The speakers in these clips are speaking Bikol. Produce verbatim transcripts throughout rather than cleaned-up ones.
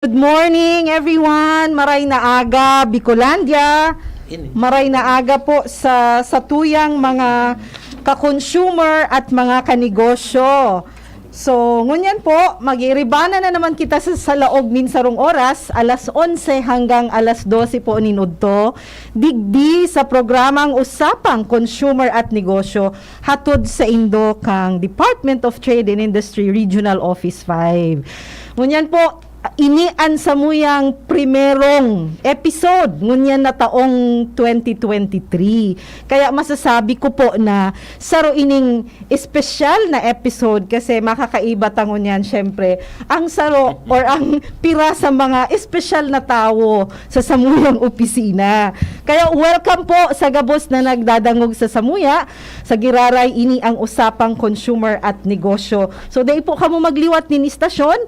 Good morning, everyone. Maray na aga, Bicolandia. Maray na aga po sa, sa tuyang mga ka-consumer at mga kanegosyo. So, ngunyan po, mag-iiribana na naman kita sa, sa laog nin sarong oras, alas onse hanggang alas dose po nin udto, digdi sa programang Usapang Consumer at Negosyo, hatod saindo kang Department of Trade and Industry Regional Office five. Ngunyan po, ini an samuyang primerong episode ngunyan na taong twenty twenty-three. Kaya masasabi ko po na saro ining espesyal na episode kasi makakaiba ta ngunyan, syempre, ang saro or ang pira sa mga espesyal na tawo sa samuyang opisina. Kaya welcome po sa gabos na nagdadangog sa samuya. Sa giraray, ini ang Usapang Consumer at Negosyo. So, dai po kamo magliwat nin istasyon.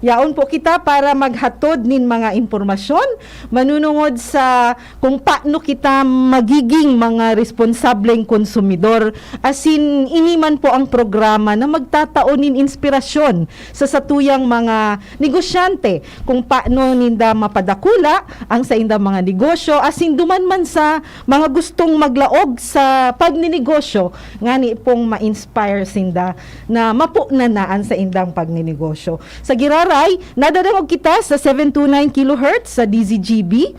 Yaon po kita para maghatod nin mga impormasyon manunungod sa kung paano kita magiging mga responsableng konsumidor. Asin, ini man po ang programa na magtatao nin inspirasyon sa satuyang mga negosyante kung paano ninda mapadakula ang saindang mga negosyo, asin duman man sa mga gustong maglaog sa pagninegosyo, ngani pong ma-inspire sinda na mapunan na an saindang pagninegosyo. Sa giraray, nadadangog kita sa seven two nine kilohertz sa D Z G B.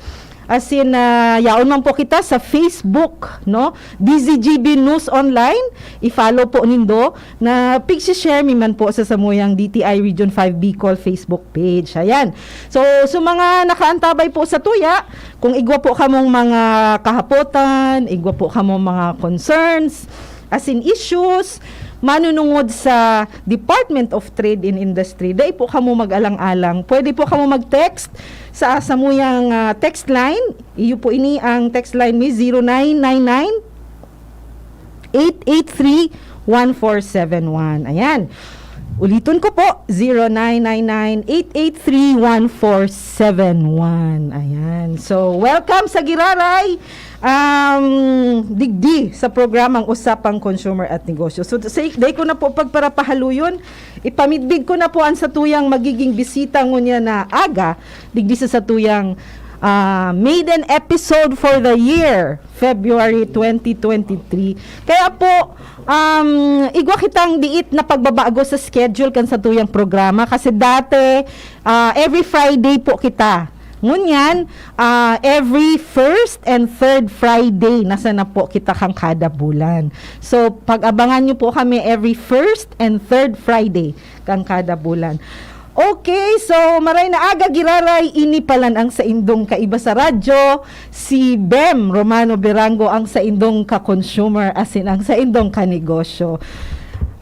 Asin, ah, yaon man po kita sa Facebook, no? D Z G B News Online. I-follow po nindo na pigsi-share mi man po sa samuyang D T I Region five Bicol Facebook page. Ayan. So, sa mga nakaantabay po sa tuya, kung igwa po kamong mga kahapotan, igwa po kamong mga concerns, asin issues, manunungod sa Department of Trade and Industry, dai po kamo mag-alang-alang. Pwede po kamo mag-text sa samuyang, ah, text line. Iyo po ini ang text line mi, zero nine nine nine, eight eight three, one four seven one. Ayan. Uliton ko po, zero nine nine nine, eight eight three, one four seven one. Ayan. So, welcome sa Giraray. Um, digdi sa programang Usapang Consumer at Negosyo. So, sa, dai ko na po pagparapahaluyon, ipamidbig ko na po an satuyang magiging bisita ngunyan na aga, digdi sa satuyang, ah, maiden episode for the year, February twenty twenty-three. Kaya po, um, igwa kitang diit na pagbabago sa schedule kan satuyang programa kasi dati, ah, every Friday po kita. Ngunyan, ah, every first and third Friday na sana po kita kan kada bulan. So, pag-abangan niyo po kami every first and third Friday kan kada bulan. Okay, so maray na aga, Giraray, ini palan ang saindong kaiba sa radyo, si Bem Romano Berango ang saindong ka-consumer asin ang saindong kanegosyo.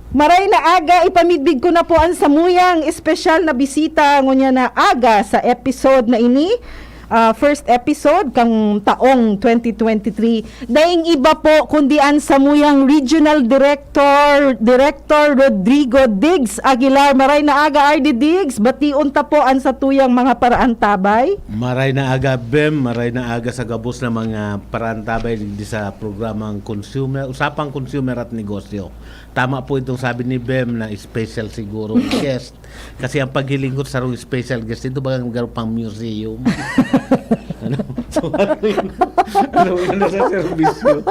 Maray na aga, ipamidbig ko na po an samuyang espesyal na bisita ngunyan na aga sa episode na ini, ah, first episode kang taong twenty twenty-three. Daing iba po kundi an samuyang Regional Director, Director Rodrigo Diggs Aguilar. Maray na aga, R D Diggs. Bation ta po an satuyang mga paraantabay. Maray na aga, Bem. Maray na aga sa gabos na mga paraantabay digdi sa programang Consumer, Usapang Consumer at Negosyo. Tama po itong sabi ni Bem na special siguro guest. Kasi ang paghiling ko sarong special guest, ito bagang garo pang museum. Ano? So, ano yun? Ano yun sa serbisyo?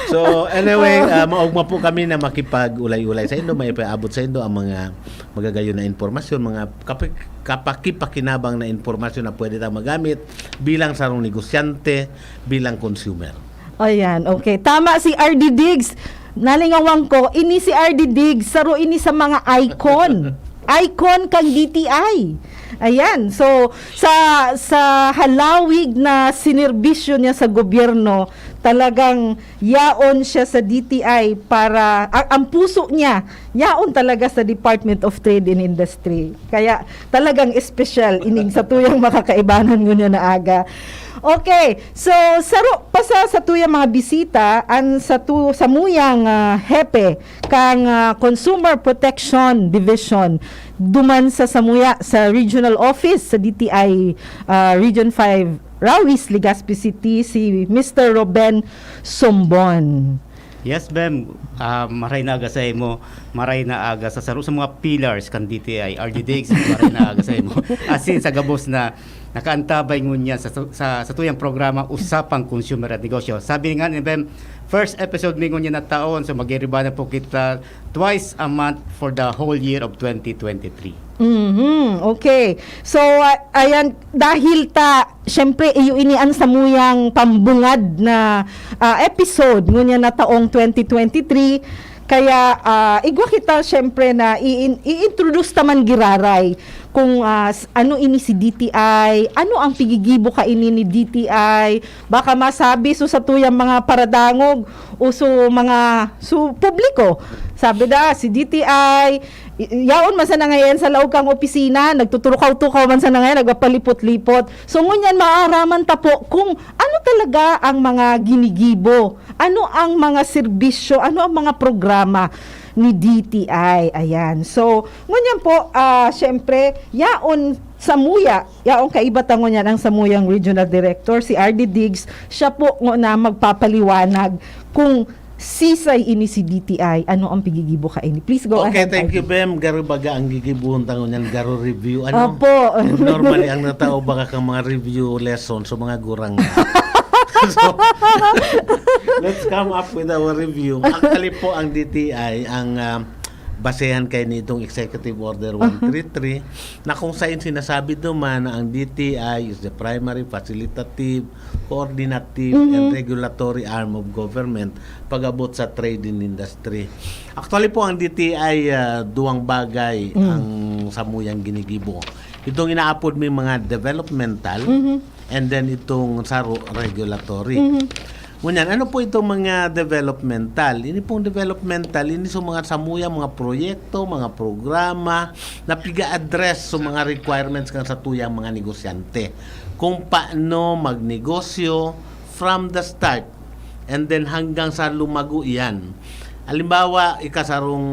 So, anyway, ah, maogma po kami na makipag-ulay-ulay saindo, maipaabot saindo ang mga magagayon na impormasyon, mga kapi-, kapakipakinabang na impormasyon na pwede tang magamit bilang sarong negosyante, bilang consumer. Ayan, okay. Tama si R D Diggs. Nalingawan ko, ini si R D Diggs, saro ini sa mga icon. Icon kan D T I. Ayan, so sa, sa halawig na sinerbisyo niya sa gobyerno, talagang yaon siya sa D T I para, a-, ang puso niya, yaon talaga sa Department of Trade and Industry. Kaya talagang espesyal ining satuyang makakaibanan ngunyan na aga. Okay, so saro pa sa satuyang mga bisita, an satu-, samuyang, ah, hepe kan, ah, Consumer Protection Division duman sa samuya sa regional office sa D T I, ah, Region five, Raois, Legazpi City, si Mister Ruben Sombon. Yes, Bem. Ah, maray na aga sa imo, maray na aga sa saro sa mga pillars kan D T I, R D Diggs, maray na aga sa imo. Asin sa gabos na nakaantabay ngunyan sa, sa, sa tuyang programa, Usapang Consumer at Negosyo. Sabi nga ni Bem, first episode mi ngunyan na taon, so magiriba na po kita twice a month for the whole year of twenty twenty-three. Mhm, okay. So, ah, ayan, dahil ta, syempre, iyo ini ang samuyang pambungad na, ah, episode ngunyan na taong twenty twenty-three. Kaya, ah, igwa kita, syempre, na i-in-, i-introduce ta man giraray kung, ah, s-, ano ini si D T I, ano ang pigigibo kaini ni D T I. Baka masabi so sa tuyang mga paradangog o so mga, so, publiko. Sabi da, si D T I, i-, yaon man sana ngayon sa laog kang opisina, nagtuturukaw-tukaw man sana ngayon, nagpapalipot-lipot. So, ngunyan maaraman ta po kung ano talaga ang mga ginigibo, ano ang mga serbisyo, ano ang mga programa ni D T I. Ayan. So, ngunyan po, ah, syempre, yaon samuya, yaon kaiba ta ngunyan ang samuyang regional director, si R D Diggs. Siya po nguna magpapaliwanag kung sisay ini si D T I, ano ang pigigibo kaini. Please go Okay, ahead, thank you, R D. Bem. Garo baga ang gigibuhon ta ngunyan, garo review. Ano? Opo. Normally, ang natao baga kang mga review lesson sa mga gurang. So, let's come up with our review. Actually po, ang D T I, ang, ah, basehan kay nitong Executive Order Ah. one three three, na kung saan sinasabi duman na ang D T I is the primary facilitative, coordinative, and Mhm. regulatory arm of government pag-abot sa trading industry. Actually po, ang D T I, ah, duwang bagay Mm. ang samuyang ginigibo. Itong inaapod may mga developmental, Mhm. and then itong saro regulatory. Mhm. Ngunyan, ano po itong mga developmental? Ini pong developmental, ini sa mga samuyang mga proyekto, mga programa na piga-address sa mga requirements kan satuyang mga negosyante. Kung paano magnegosyo from the start and then hanggang sa lumago iyan. Halimbawa, ikasarong,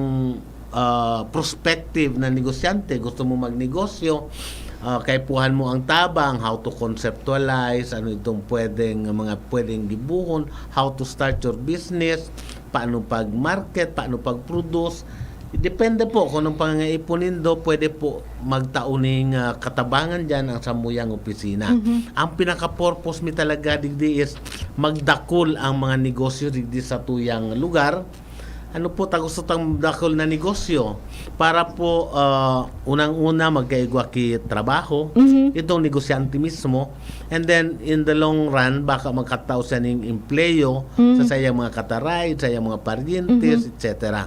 ah, prospective na negosyante, gusto mo magnegosyo, ah, kaipuhan mo ang tabang, how to conceptualize, ano itong pwedeng, mga pwedeng gibuhon, how to start your business, paano pag-market, paano pag-produce. Depende po kung anong pangangaipon nindo, pwede po magtao ning, ah, katabangan diyan ang samuyang opisina. Mhm. Ang pinaka-purpose mi talaga digdi is magdakul ang mga negosyo digdi sa tuyang lugar. Ano po, ta gusto tang dakul na negosyo para po, ah, unang-una, magkaigwa ki trabaho, Mhm. itong negosyante mismo. And then, in the long run, baka magkatao siya ning empleyo sa Mm. sayang mga kataray, sayang mga paryentes, Mhm. et cetera.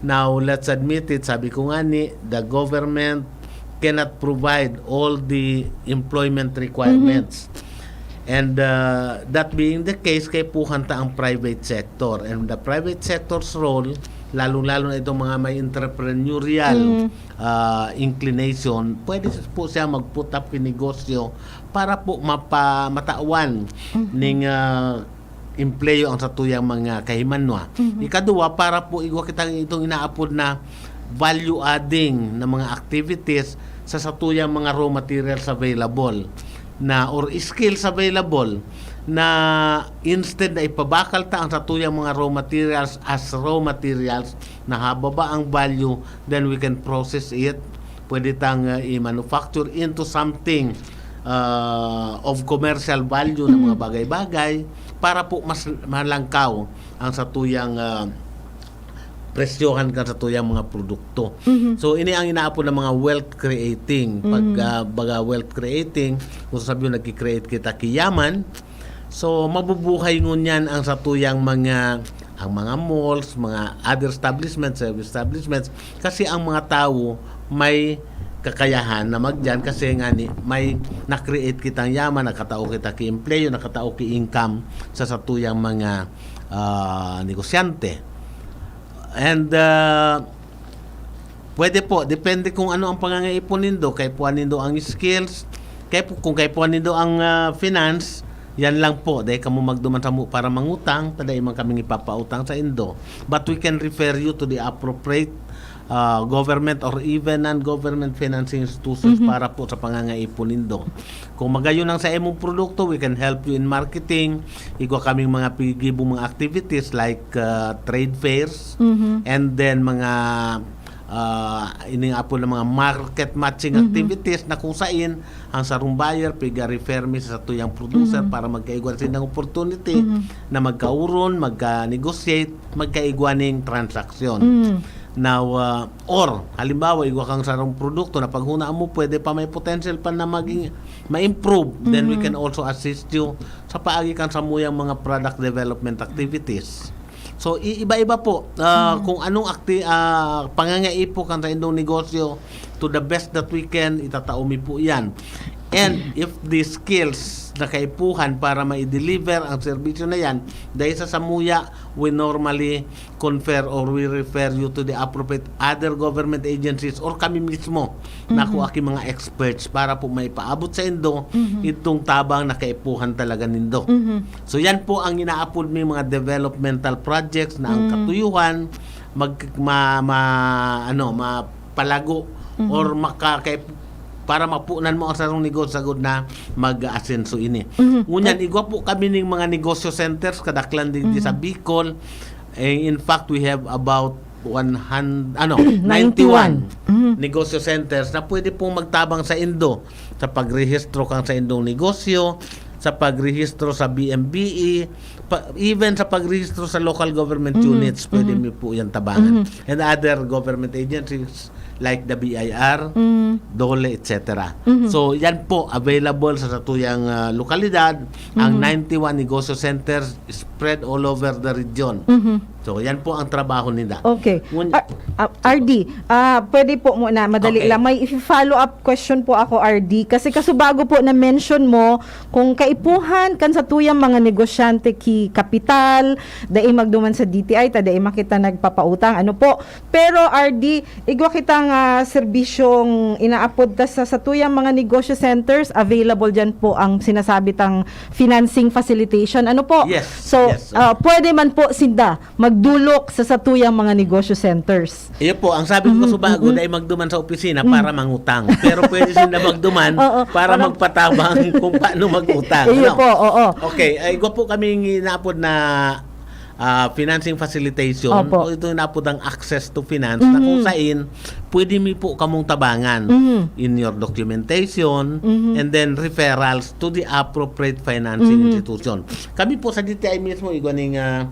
Now, let's admit it, sabi ko nga ni, the government cannot provide all the employment requirements. Mhm. And, uh, that being the case, kaipuhan ta ang private sector. And the private sector's role, lalong-lalo na itong mga may entrepreneurial, Mm. uh, inclination, pwede po siya mag-put up ki negosyo para po mapa-, matawan Mhm. ning, uh, empleyo ang satuyang mga kahimanwa. Mhm. Ikaduwa, para po igwa kitang itong inaapod na value adding na mga activities sa satuyang mga raw materials available na or skills available na instead na ipabakal ta ang satuyang mga raw materials as raw materials na hababa ang value, then we can process it. Pwede tang, uh, i-manufacture into something, uh, of commercial value na mga Mm. bagay-bagay para po mas malangkaw ang satuyang, uh, presyohan kan satuyang mga produkto. Mhm. So, ini ang inaapod na mga wealth creating. Pag, Mhm. uh, baga wealth creating, kung sasabihin, nagki-create kita ki yaman, so, mabubuhay ngunyan ang satuyang mga, ang mga malls, mga other establishments, service establishments, kasi ang mga tawo may kakayahan na magdiyan kasi nga ni, may na-create kitang yaman, nakatao kita ki empleyo, nakatao ki income sa satuyang mga, ah, negosyante. And, ah, pwede po, depende kung ano ang pangangaipon nindo. Kaipuhan nindo ang skills, kay, kung kaipuhan nindo ang, ah, finance, yan lang po. Dai kamo magduman samo para mangutang, ta dai man kaming ipapautang sa indo. But we can refer you to the appropriate, ah, government or even non-government financing institutions Mhm. para po sa pangangaipon nindo. Kung magayon ang sa imong produkto, we can help you in marketing. Igwa kaming mga pigibong mga activities like, ah, trade fairs, Mhm. and then mga, ah, ining apo ng mga market matching Mhm. activities na kung sain ang sarong buyer piga-refer mi sa tuyang producer Mhm. para magkaigwa sindang opportunity Mhm. na magkauron, magka-negotiate, magkaigwa ning transaksyon. Mm. Now, ah, or halimbawa, igwa kang sarong produkto na paghunaan mo, pwede pa may potential pa na maging ma-improve, then we Mhm. can also assist you sa paagi kan samuyang mga product development activities. So, i- iba-iba po, ah, Mhm. kung anong akti ah, pangangaipo kan sa indong negosyo, to the best that we can, itatao mi po yan. And if the skills na kaipuhan para ma-deliver ang serbisyo na yan, dahil sa samuya, we normally confer or we refer you to the appropriate other government agencies or kami mismo na Mhm. ako aki mga experts para po maipaabot sa indo Mhm. itong tabang na kaipuhan talaga nindo. Mhm. So yan po ang inaapod may mga developmental projects na ang Mm. katuyuhan mag ma, ma ano mapalago Mhm. or maka kay, para mapunan mo ang sarong negosyo sagod na mag-asenso ini. Mhm. Ngunyan, igwa po kami ning mga negosyo centers kadaklan digdi Mhm. sa Bicol. Eh, in fact, we have about one hundred, ano, Ninety-one. ninety-one Mhm. negosyo centers na pwede pong magtabang sa indo sa pagrehistro kang sa indong negosyo, sa pagrehistro sa B M B E, pa, even sa pagrehistro sa local government Mhm. units, pwede Mhm. mi po yan tabangan. Mhm. And other government agencies like the B I R, Mm. DOLE, et cetera. Mhm. So, yan po, available sa satuyang ah, lokalidad, ang Mhm. ninety-one negosyo centers spread all over the region. Mhm. So, yan po ang trabaho nila. Okay. Ngun- Ah, ah, R D, ah, pwede po muna, madali Okay. lang. May follow-up question po ako, R D. Kasi kasubago po na-mention mo, kung kaipuhan kan sa tuyang mga negosyante ki kapital, dai magduman sa D T I, ta dai makita nagpapautang. Ano po? Pero, R D, igwa kitang ah, serbisyong inaapod ta sa, sa tuyang mga negosyo centers, available dyan po ang sinasabi tang financing facilitation. Ano po? Yes, So, yes, sir. ah, pwede man po sinda magdulok sa satuyang mga negosyo centers. Iyo po, ang sabi ko Mhm, kasubago, mhm. dai magduman sa opisina Mm. para mangutang. Pero pwede sinda magduman Oo, para parang magpatabang kung paano mag-utang. Iyo Ano? po, oo. Okay, ay igwa po kaming inaapod na ah, financing facilitation. Opo. O ito inaapod ang access to finance na Mhm. kung sain pwede mi po kamong tabangan Mhm. in your documentation Mhm. and then referrals to the appropriate financing Mhm. institution. Kami po sa D T I mismo, igwa ning ah,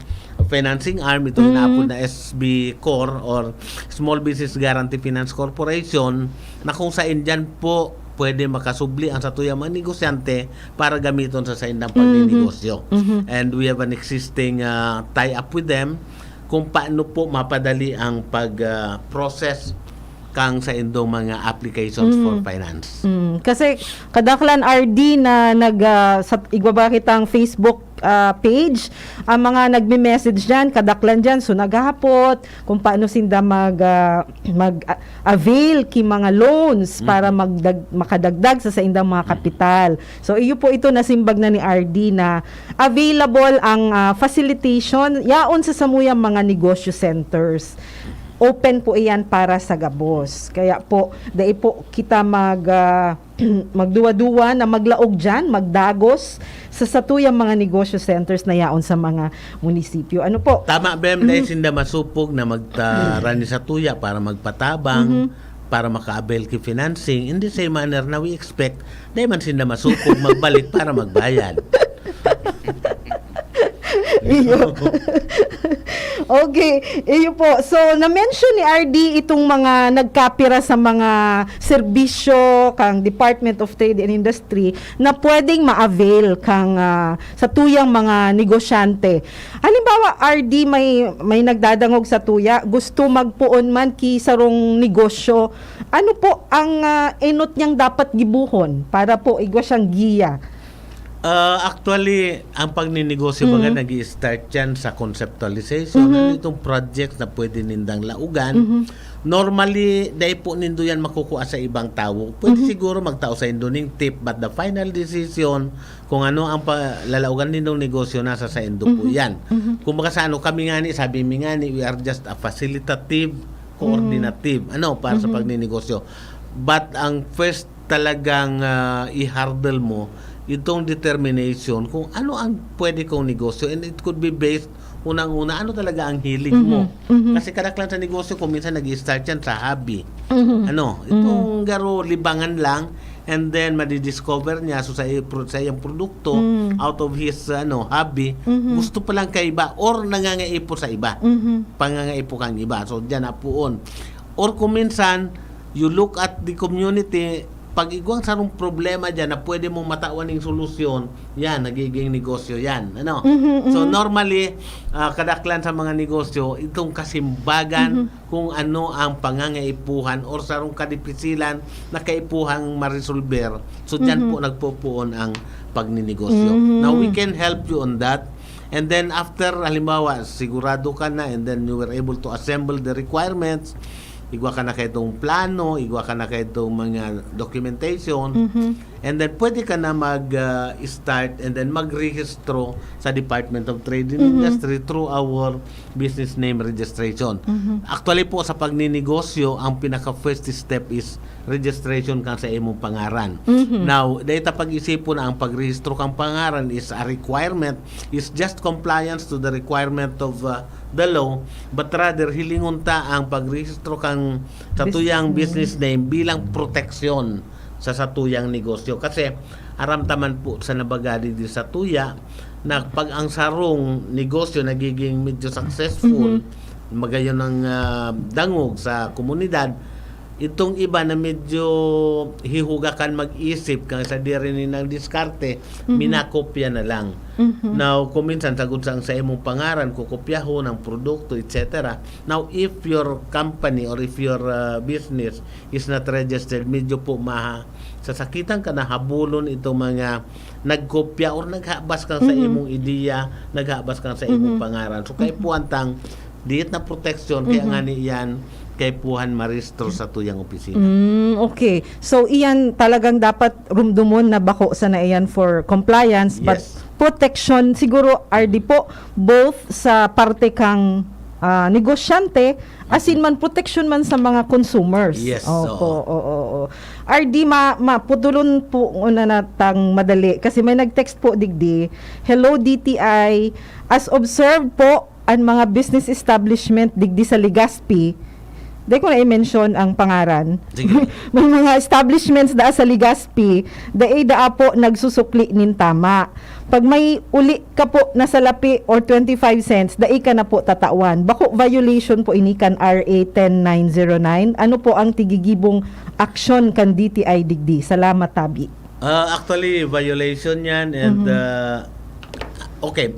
financing arm, itong Mhm. inaapod na S B Core or Small Business Guarantee Finance Corporation, na kung sain dyan po pwede makasubli ang satuyang mga negosyante para gamiton sa saindang Mhm. pagninegosyo. Mhm. And we have an existing ah, tie-up with them kung paano po mapadali ang pag ah, process kang sa indong mga applications for Mhm. finance. Mm, kasi kadaklan, R D, na nag ah, sa igwa ba kitang Facebook ah, page, ang mga nagme-message diyan, kadaklan diyan, so naghahapot kung paano sinda mag ah, mag ah, avail ki mga loans para Mhm. magdag makadagdag sa saindang mga Mhm. kapital. So iyo po ito nasimbag na ni R D na available ang ah, facilitation yaon sa samuyang mga negosyo centers. Open po iyan para sa gabos. Kaya po, dai po kita mag ah, magduwa-duwa na maglaog diyan, magdagos sa satuyang mga negosyo centers na yaon sa mga munisipyo. Ano po? Tama, Bem, dahil sinda masupog na magtarani sa tuya para magpatabang, Mhm. para maka-avail ki financing. In the same manner na we expect, dahil man sinda masupog magbalik para magbayad. Iyo. Okay, iyo po. So, na-mention ni R D itong mga nagkapira sa mga serbisyo kang Department of Trade and Industry na pwedeng ma-avail kang ah, sa tuyang mga negosyante. Halimbawa, R D, may may nagdadangog sa tuya, gusto magpoon man ki sarong negosyo. Ano po ang ah, enot niyang dapat gibuhon para po igwa siyang giya? Ah, actually, ang pagninegosyo baga Mm. nag-i-start yan sa conceptualization. Mhm. Ano itong project na pwede nindang laugan? Mhm. Normally, dai po nindo yan makukuha sa ibang tawo. Pwede Mhm. siguro magtao sa indo ning tip, but the final decision kung ano ang pa- lalaugan nindong negosyo, nasa sa indo po Mhm. yan. Mhm. Kumbaga sa ano, kami nga ni, sabi mi nga ni, we are just a facilitative coordinative, ano, para sa Mhm. pagninegosyo. But ang first talagang, ah, i-hurdle mo, itong determination kung ano ang pwede kong negosyo. And it could be based, unang-una, ano talaga ang hilig mo? Mhm. Mhm. Kasi kadaklan sa negosyo, kung minsan nag-i-start yan sa hobby. Mhm. Ano, Mhm. itong garo libangan lang, and then madidiscover niya, so sa i-, pro-, sa iyang produkto, Mm. out of his, ano, hobby, Mhm. gusto pa lang kaiba or nangangaipo sa iba. Mhm. Pangangaipo kang iba. So, diyan na poon. Or kung minsan, you look at the community, pag igwang sarong problema diyan na pwede mong matawan ng solusyon, yan, nagiging negosyo yan. Ano? Mhm, So, mhm. normally, ah, kadaklan sa mga negosyo, itong kasimbagan Mhm. kung ano ang pangangaipuhan or sarong kadipisilan na kaipuhang maresolver. So, diyan Mhm. po nagpupuon ang pagninegosyo. Mhm. Now, we can help you on that. And then, after, halimbawa, sigurado ka na and then you were able to assemble the requirements, igwa ka na kaitong plano, igwa ka na kaitong mga documentation, Mhm. and then pwede ka na mag, ah, start and then magrehistro sa Department of Trade and Mhm. Industry through our business name registration. Mhm. Actually po, sa pagninegosyo, ang pinaka first step is registration kan sa imong pangaran. Mhm. Now, dahil ta pag-isipon na ang pagrehistro kang pangaran is a requirement, is just compliance to the requirement of, uh, the law, but rather hilingon ta ang pagrehistro kang sa Bus-, tuyang mm. business name bilang proteksyon sa satuyang negosyo. Kasi aram ta man po sa nabagadi di sa tuya na pag ang sarong negosyo nagiging medyo successful, Mhm. magayon ang, ah, dangog sa komunidad, itong iba na medyo hihugakan mag-isip kang sa diri ni nang diskarte, Mhm. minakopya na lang. Mhm. Now, kung minsan sagod sa ang sa imong pangaran, kukopyahon ang produkto, et cetera. Now, if your company or if your, ah, business is not registered, medyo po maha-, sasakitan ka na habulon itong mga nagkopya or naghabas kang sa Mhm. imong ideya, naghabas kang sa imong Mhm. pangaran. So, Mhm. kaipuhan tang diit na proteksyon, kaya Mhm. nga ni iyan, kaipuhan marehistro sa tuyang opisina. Mm, okay. So, iyan talagang dapat rumdumon na bako sana iyan for compliance, but Yes. protection siguro, R D po, both sa parte kang, ah, negosyante, asin man protection man sa mga consumers. Yes, Opo, oo. oo, oo. R D, ma-, maputulon po una na tang madali kasi may nag-text po digdi, "Hello, D T I. As observed po, an mga business establishment digdi sa Legazpi," di ko na i-mention ang pangaran. Sige. May mga establishments da sa Legazpi, dai daa po nagsusukli nin tama. Pag may uli ka po na salapi or twenty-five cents, dai ka na po tatawan. Bako violation po ini kan R A ten nine zero nine. Ano po ang tigigibong aksyon kan D T I digdi? Salamat, tabi. Ah, actually, violation yan and, Mhm. ah, okay.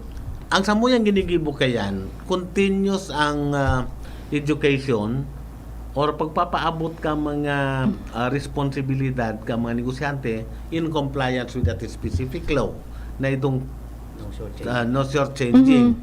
Ang samuyang ginigibo ka yan, continuous ang, ah, education or pagpapaabot ka mga, ah, responsibilidad ka mga negosyante in compliance with that specific law na itong, No shortchanging. ah, no shortchanging. Mhm.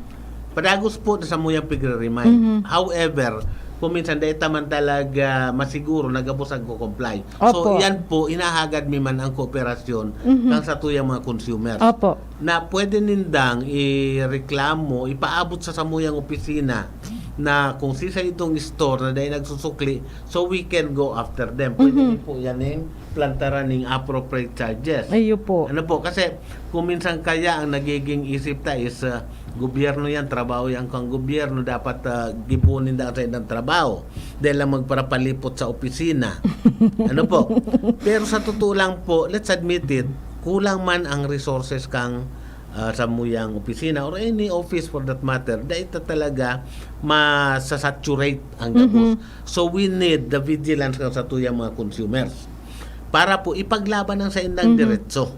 Padagos po na samuyang pigre-remind. Mhm. However, kung minsan dahil taman talaga masiguro, nagabos ang comply. So, Opo. yan po, hinahagad mi man ang kooperasyon Mhm. ng satuyang mga consumers. Opo. Na pwede nindang ireklamo, ipaabot sa samuyang opisina na kung sisa itong store na dahil nagsusukli, so we can go after them. Pwede Mhm. din po yan yung plantaran ng appropriate charges. Ayun po. Ano po, kasi kung minsan kaya ang nagiging isip ta is, ah, gobyerno yan, trabaho yan kang gobyerno, dapat, ah, gibunin daan sa ilang trabaho. Dahil lang magparapalipot sa opisina. Ano po? Pero sa totoo lang po, let's admit it, kulang man ang resources kang, ah, samuyang opisina or any office for that matter, dahil ta talaga masasaturate ang gabos. Mhm. So we need the vigilance ng satuyang mga consumers para po ipaglaban ang saindang Mhm. diretso.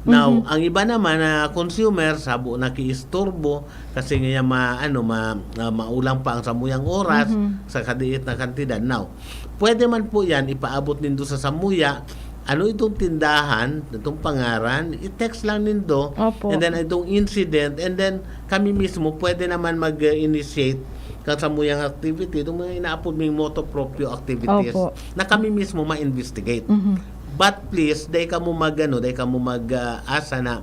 Now, Mhm. ang iba naman na consumer, sabo nakiisturbo kasi nga ma-, ano, ma-, ah, maulang pa ang samuyang oras Mhm. sa kadiit na kantidad. Now, pwede man po yan, ipaabot nindo sa samuya, ano itong tindahan, itong pangaran, i-text lang nindo, Opo. and then itong incident, and then kami mismo pwede naman mag-initiate kan samuyang activity, itong mga inaapod ming motu proprio activities, Opo. na kami mismo ma-investigate. Mhm. But please, dai kamo mag-, ano, dai kamo mag, ah, asa na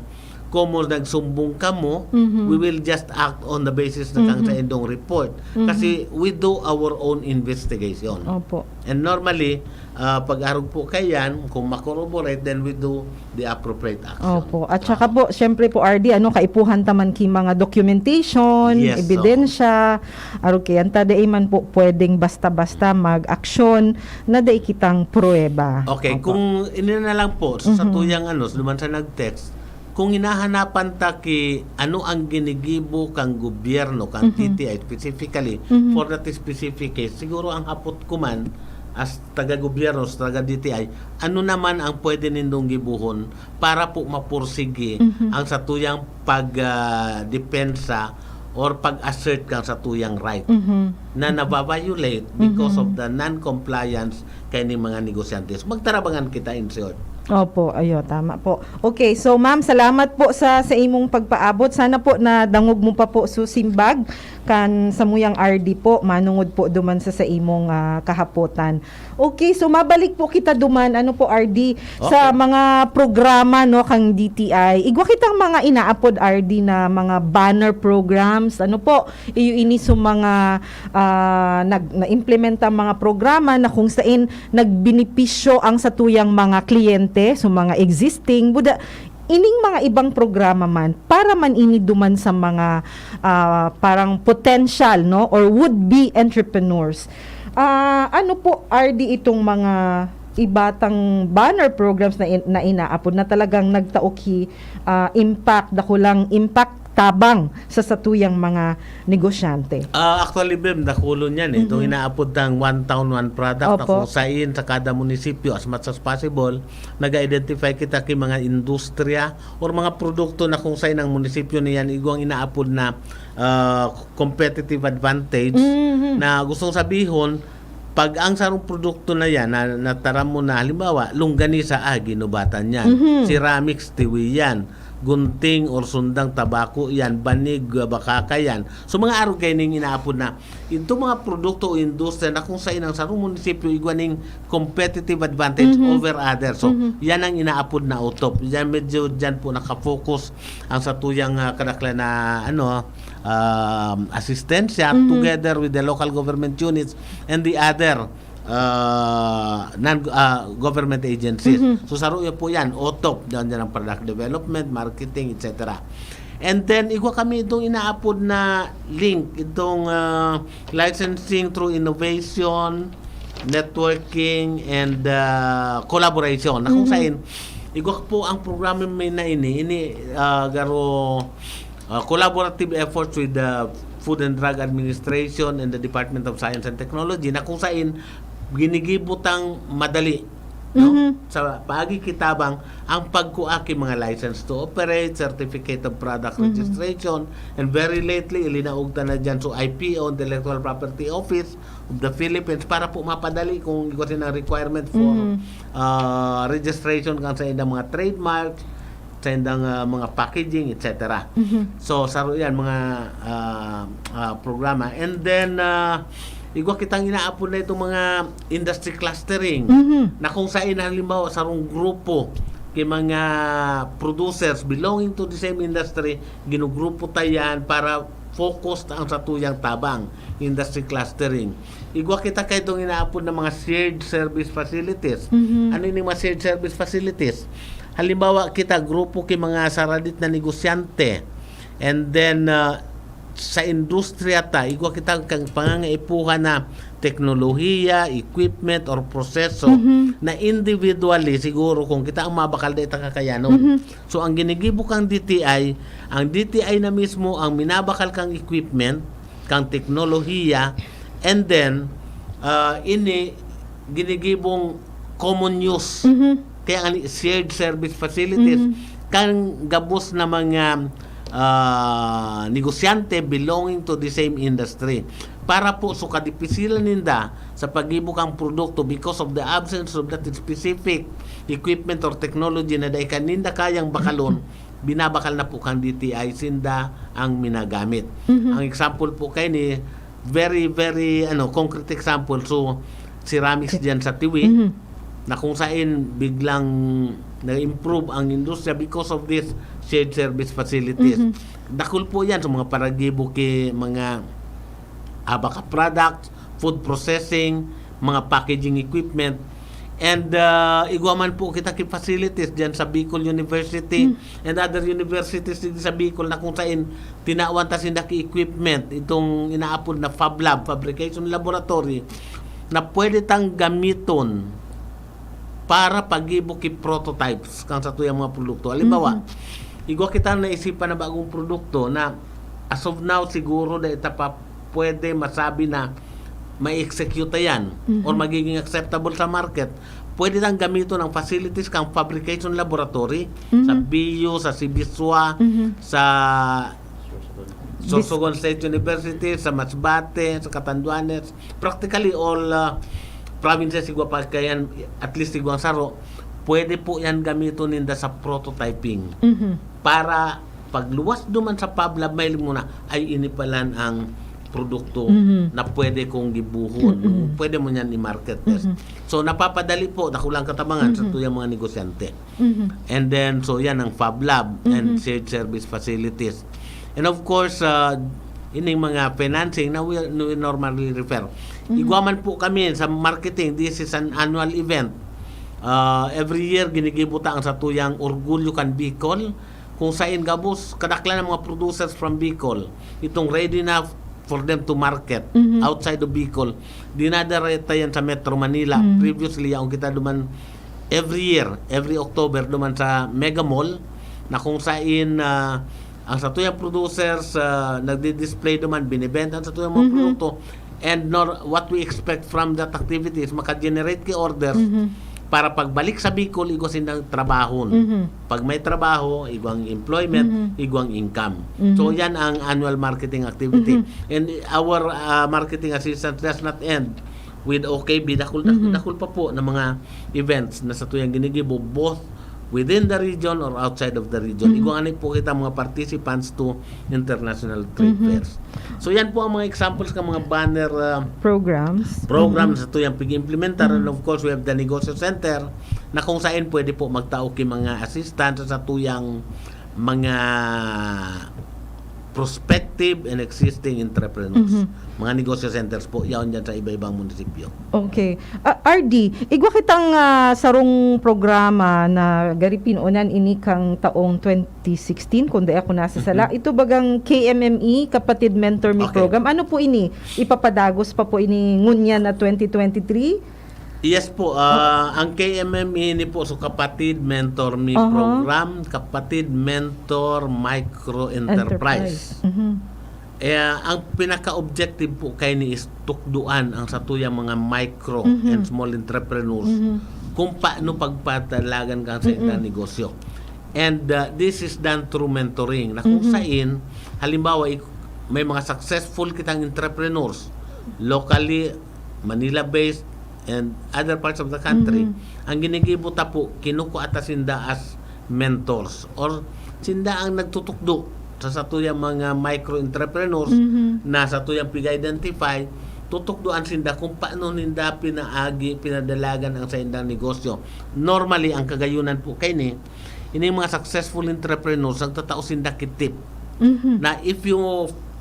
komo nagsumbong kamo, Mhm. we will just act on the basis na kang Mhm. sa indong report. Mhm. Kasi we do our own investigation. Opo. And normally, ah, pag arog po kayan, kung makorroborate, then we do the appropriate action. Opo. At saka po, syempre po, R D, ano, kaipuhan ta man ki mga documentation, Yes, ebidensya, arog kayan ta, dai man po pwedeng basta-basta mag-aksyon na dai kitang pruweba. Okay, Opo. Kung ini na lang po, sa, sa Mhm. tuyang ano, sa duman sa nag-text, kung hinahanapan ta ki ano ang ginigibo kang gobyerno, kang Mhm. T T I specifically, Mhm. for that specific case, siguro ang hapot ko man, as taga-gobyerno, as taga-D T I, ano naman ang pwede nindong gibuhon para po mapursigi Mhm. ang satuyang pag, ah, depensa or pag-assert kang satuyang right Mhm. na nababiolate because Mhm. of the non-compliance kay ning mga negosyante. So, magtarabangan kita, in short. Opo, ayo, tama po. Okay, so ma'am, salamat po sa sa imong pagpaabot. Sana po na dangog mo pa po su simbag kan samuyang R D po, manungod po duman sa sa imong, ah, kahapotan. Okay, so mabalik po kita duman, ano po, R D, sa Okay. mga programa, no, kang D T I. Igwa kitang mga inaapod, R D, na mga banner programs, ano po, iyo ini sa mga, ah, nag-, na-implementa ang mga programa na kung sain nagbenepisyo ang satuyang mga kliyente, sa mga existing, buda, ining mga ibang programa man, para man ini duman sa mga, ah, parang potential, no, or would-be entrepreneurs. Ah, ano po, R D, itong mga iba tang banner programs na in-, na inaapod na talagang nagtao ki, ah, impact, dakulang impact tabang sa satuyang mga negosyante? Ah, actually, Bem, dakulon yan eh. Itong Mhm. inaapod tang one town, one product na Opo. kung sain sa kada munisipyo, as much as possible, nag-identify kita ki mga industriya or mga produkto na kung sain ang munisipyo na yan, igwang inaapod na, ah, competitive advantage Mhm. na gustong sabihon, pag ang sarong produkto na yan, na, nataram mo na, halimbawa, longganisa, ah, ginubatan yan. Mhm. Ceramics, tiwi yan. Gunting or sundang tabako yan. Banig, ah, bakaka yan. So, mga arog kayo ning inaapod na. Ito mga produkto o industriya na kung sain ang sarong munisipyo igwa ning competitive advantage Mhm. over others. So, Mhm. yan ang inaapod na utop. Yan, medyo dyan po nakafocus ang satuyang, ah, kadaklan na, ano, um, asistensya Mhm. together with the local government units and the other, ah, non, ah, government agencies. Mhm. So, saro po yan, utop, dyan, dyan ang product development, marketing, et cetera. And then, igwa kami itong inaapod na link, itong, ah, licensing through innovation, networking, and, ah, collaboration. Na kung Mhm. sain, igwa po ang programa may na ini, ini, ah, garo, ah, collaborative efforts with the Food and Drug Administration and the Department of Science and Technology, na kung sain, ginigibo tang madali, no? Mhm. Sa paagi ki tabang, ang pagkua ki mga license to operate, certificate of product Mhm. registration, and very lately, ilinaog ta na dyan, so I P O, Intellectual Property Office of the Philippines, para po mapadali kung igwa sinang requirement for, Mhm. ah, registration kan sa indang mga trademark, sa indang, ah, mga packaging, et cetera. Mhm. So, saro yan, mga, ah, ah, programa. And then, ah, igwa kitang inaapod na itong mga industry clustering, Mhm. na kung sain, halimbawa, sarong grupo ki mga producers belonging to the same industry, ginugrupo ta yan para focused ang satuyang tabang, industry clustering. Igwa kita kay itong inaapod na mga shared service facilities. Mhm. Ano ini mga shared service facilities? Halimbawa, kita grupo ki mga saradit na negosyante. And then, ah, sa industriya ta, igwa kita kang pangangaipuhan na teknolohiya, equipment, or proseso Mhm. na individually, siguro kung kita ang mabakal, dai ta kakayanon. Mhm. So, ang ginigibo kang D T I, ang D T I na mismo ang minabakal kang equipment, kang teknolohiya, and then, ah, ini ginigibong common use. Mhm. Kaya nga ni shared service facilities, Mhm. kan gabos na mga, ah, negosyante belonging to the same industry. Para po sa kadipisilan ninda sa paggibo kang produkto because of the absence of that specific equipment or technology na dai ka ninda kayang bakalon, binabakal na po kang D T I, sinda ang minagamit. Mhm. Ang example po kay ni very, very, ano, concrete example. So, ceramics diyan sa Tiwi, Mhm. na kung sain biglang na-improve ang industriya because of this shared service facilities. Mhm. Dakul po yan sa mga paragibo ki mga abaca products, food processing, mga packaging equipment. And, ah, igwa man po kita ki facilities dyan sa Bicol University Hmm. and other universities din sa Bicol na kung saan tinawan ta sinda ki equipment, itong inaapod na Fab Lab, Fabrication Laboratory, na pwede tang gamiton para paggibo ki prototypes kan satuyang mga produkto. Halimbawa, Mhm. igwa kita naisipan na bagong produkto na as of now siguro dai ta pa pwede masabi na ma-execute yan Mhm. or magiging acceptable sa market. Pwede lang gamiton ang facilities kang fabrication laboratory sa Mhm. B U, sa Sibiswa, Mhm. sa Sorsogon State University, sa Masbate, sa Catanduanes. Practically all, ah, provinces, igwa pa kaiyan, at least igwang saro, pwede po yan gamiton ninda sa prototyping. Mhm. Para pagluwas duman sa Fab Lab, mahiling mo na, "Ay, ini palan ang produkto Mhm. na pwede kong gibohon." Mm-mm. Pwede mo niyan i-market test. Mhm. So, napapadali po, dakulang katabangan sa Mhm. tuyang mga negosyante. Mhm. And then, so yan ang Fab Lab and Mhm. shared service facilities. And of course, ah, ining mga financing na we, we normally refer. Mhm. Igwa man po kami sa marketing, this is an annual event. Ah, every year, ginigibo ta ang satuyang Orgulyo kan Bicol, kung sain gabos, kadaklan ang mga producers from Bicol, itong ready na for them to market Mhm. outside of Bicol. Dinadara ta yan sa Metro Manila. Mhm. Previously, yaon kita duman every year, every October, duman sa Mega Mall, na kung sain, ah, ang satuyang producers, ah, nagdi-display duman, binibenta ang satuyang mga Mhm. produkto, and nor-, what we expect from that activity is maka-generate ki orders Mhm. para pagbalik sa Bicol, igwa sindang trabahon. Mhm. Pag may trabaho, igwang employment, Mhm. igwang income. Mhm. So, yan ang annual marketing activity. Mhm. And our, ah, marketing assistance does not end with O K B. Dakul, dakul, Mhm. dakul pa po na mga events na satuyang ginigibo, both within the region or outside of the region. Mhm. Igwa ngani po kita mga participants to international trade Mhm. fairs. So, yan po ang mga examples ng mga banner, ah, Programs. program Mhm. satuyang pig-implementar. And Mhm. of course, we have the Negosyo Center na kung saan pwede po magtao ki mga assistance satuyang mga prospective and existing entrepreneurs. Mhm. Mga negosyo centers po, yaon dyan sa iba-ibang munisipyo. Okay. Ah, R D, igwa kitang, ah, sarong programa na gari pinunan ini kang taong twenty sixteen, kung di ako nasasala. Mhm. Ito bagang K M M E, Kapatid Mentor Me Okay. Program. Ano po ini? Ipapadagos pa po ini ngunyan na twenty twenty-three? Yes po, ah, ang K M M E ni po, so Kapatid Mentor Me Aha. Program, Kapatid Mentor Micro Enterprise. Enterprise. Mhm. Eh, ang pinaka-objective po kaini is tukdoan ang satuyang mga micro Mhm. and small entrepreneurs Mhm. kung paano pagpadalagan kan sa Mm-mm. ilang negosyo. And, ah, this is done through mentoring na kung Mhm. sain, halimbawa, ik-, may mga successful kitang entrepreneurs, locally, Manila-based, and other parts of the country, Mhm. ang ginigibo ta po, kinukua ta sinda as mentors or sinda ang nagtutukdo sa satuyang mga micro entrepreneurs Mhm. na satuyang pig-identify, tutukdoan sinda kung paano ninda pinaagi, pinadalagan ang saindang negosyo. Normally, ang kagayunan po kaini, ining mga successful entrepreneurs, nagtatao sinda ki tip Mhm. na if you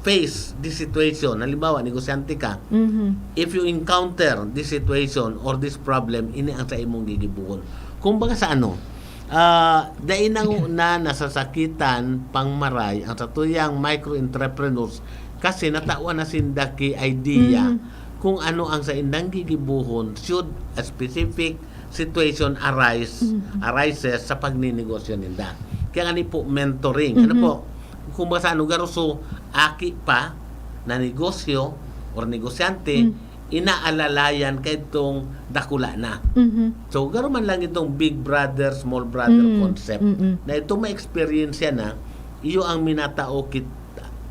face this situation, halimbawa, negosyante ka, Mhm. if you encounter this situation or this problem, ini ang sa imong gigibuhon. Kumbaga sa ano, ah, dai na ngona nasasakitan pang maray ang satuyang micro entrepreneurs kasi natawan na sinda ki idea Mhm. kung ano ang saindang gigibuhon should a specific situation arise, Mhm. arises sa pagninegosyo ninda. Kaya ngani po, mentoring. Ano Mhm. po? Kumbaga sa ano, garo, so, aki pa na negosyo or negosyante, Mm. inaalalayan kaidtong dakula na. Mhm. So, garo man lang itong big brother, small brother Mm. concept. Mm-mm. Na itong may eksperyensya na, iyo ang minatao kit-,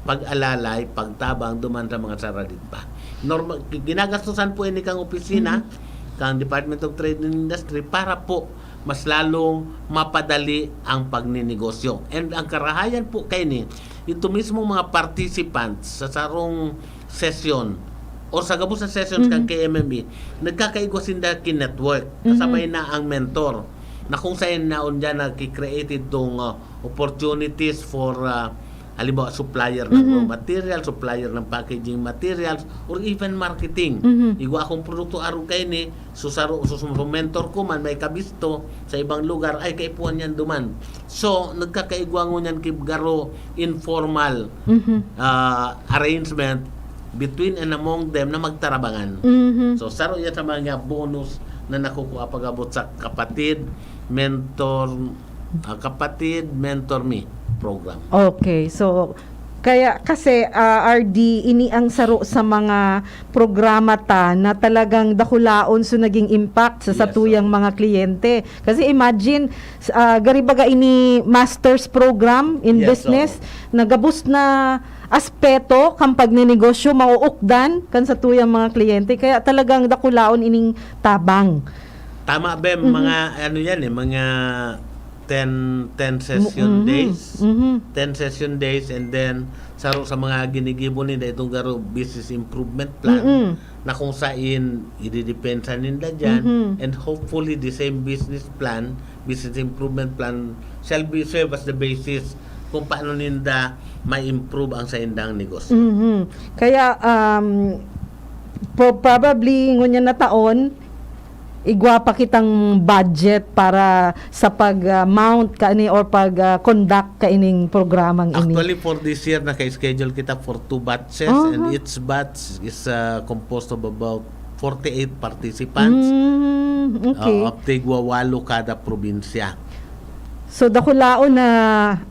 pag-alalay, pagtabang duman sa mga saradit pa. Normal, gi-, ginagastusan po ini kang opisina, Mhm. kang Department of Trade and Industry para po mas lalong mapadali ang pagninegosyo. And ang karahayan po kaini, ito mismong mga participants sa sarong sesyon o sa gabos na sessions kan Mhm. K M M E, nagkakaigwa sinda ki network, Mhm. kasabay na ang mentor. na kung saan naon diyan nagki-create itong, ah, opportunities for, ah, halimbawa, supplier ng raw material, supplier ng packaging materials, or even marketing. Igwa akong produkto arog kaini, so saro, so, so, so mentor ko man may kabisto sa ibang lugar, ay kaipuhan niyan duman. So, nagkakaigwa ngunyan ki garo informal, ah, arrangement between and among them na magtarabangan. So, saro yan sa mga bonus na nakukuha pag-abot sa Kapatid Mentor, ah, Kapatid Mentor Me program. Okay. So, kaya kasi, ah, R D, ini ang saro sa mga programa ta na talagang dakulaon so naging impact sa Yes, satuyang oo. mga kliyente. Kasi imagine, s-, ah, gari baga ini master's program in Yes, business, oo. na gabos na aspeto kan pagninegosyo, mauukdan kan satuyang mga kliyente. Kaya talagang dakulaon ining tabang. Tama, Bem, Mhm. mga ano yan eh, mga ten, ten session Mhm. days. Mhm. Ten session days, and then saro sa mga ginigibo ninda itong garo business improvement plan Mm-mm. na kung sain ididepensa ninda dyan, Mhm. and hopefully the same business plan, business improvement plan shall be serve as the basis kung paano ninda ma-improve ang saindang negosyo. Mhm. Kaya, um, po, probably, ngunyan na taon, igwa pa kitang budget para sa pag, ah, mount kaini or pag, ah, conduct kaining programang ini. Actually, for this year, naka-schedule kita for two batches, and Aha. each batch is, ah, composed of about forty-eight participants. Mm, okay. Oo, tigwa walo kada probinsya. So, dakulaon na,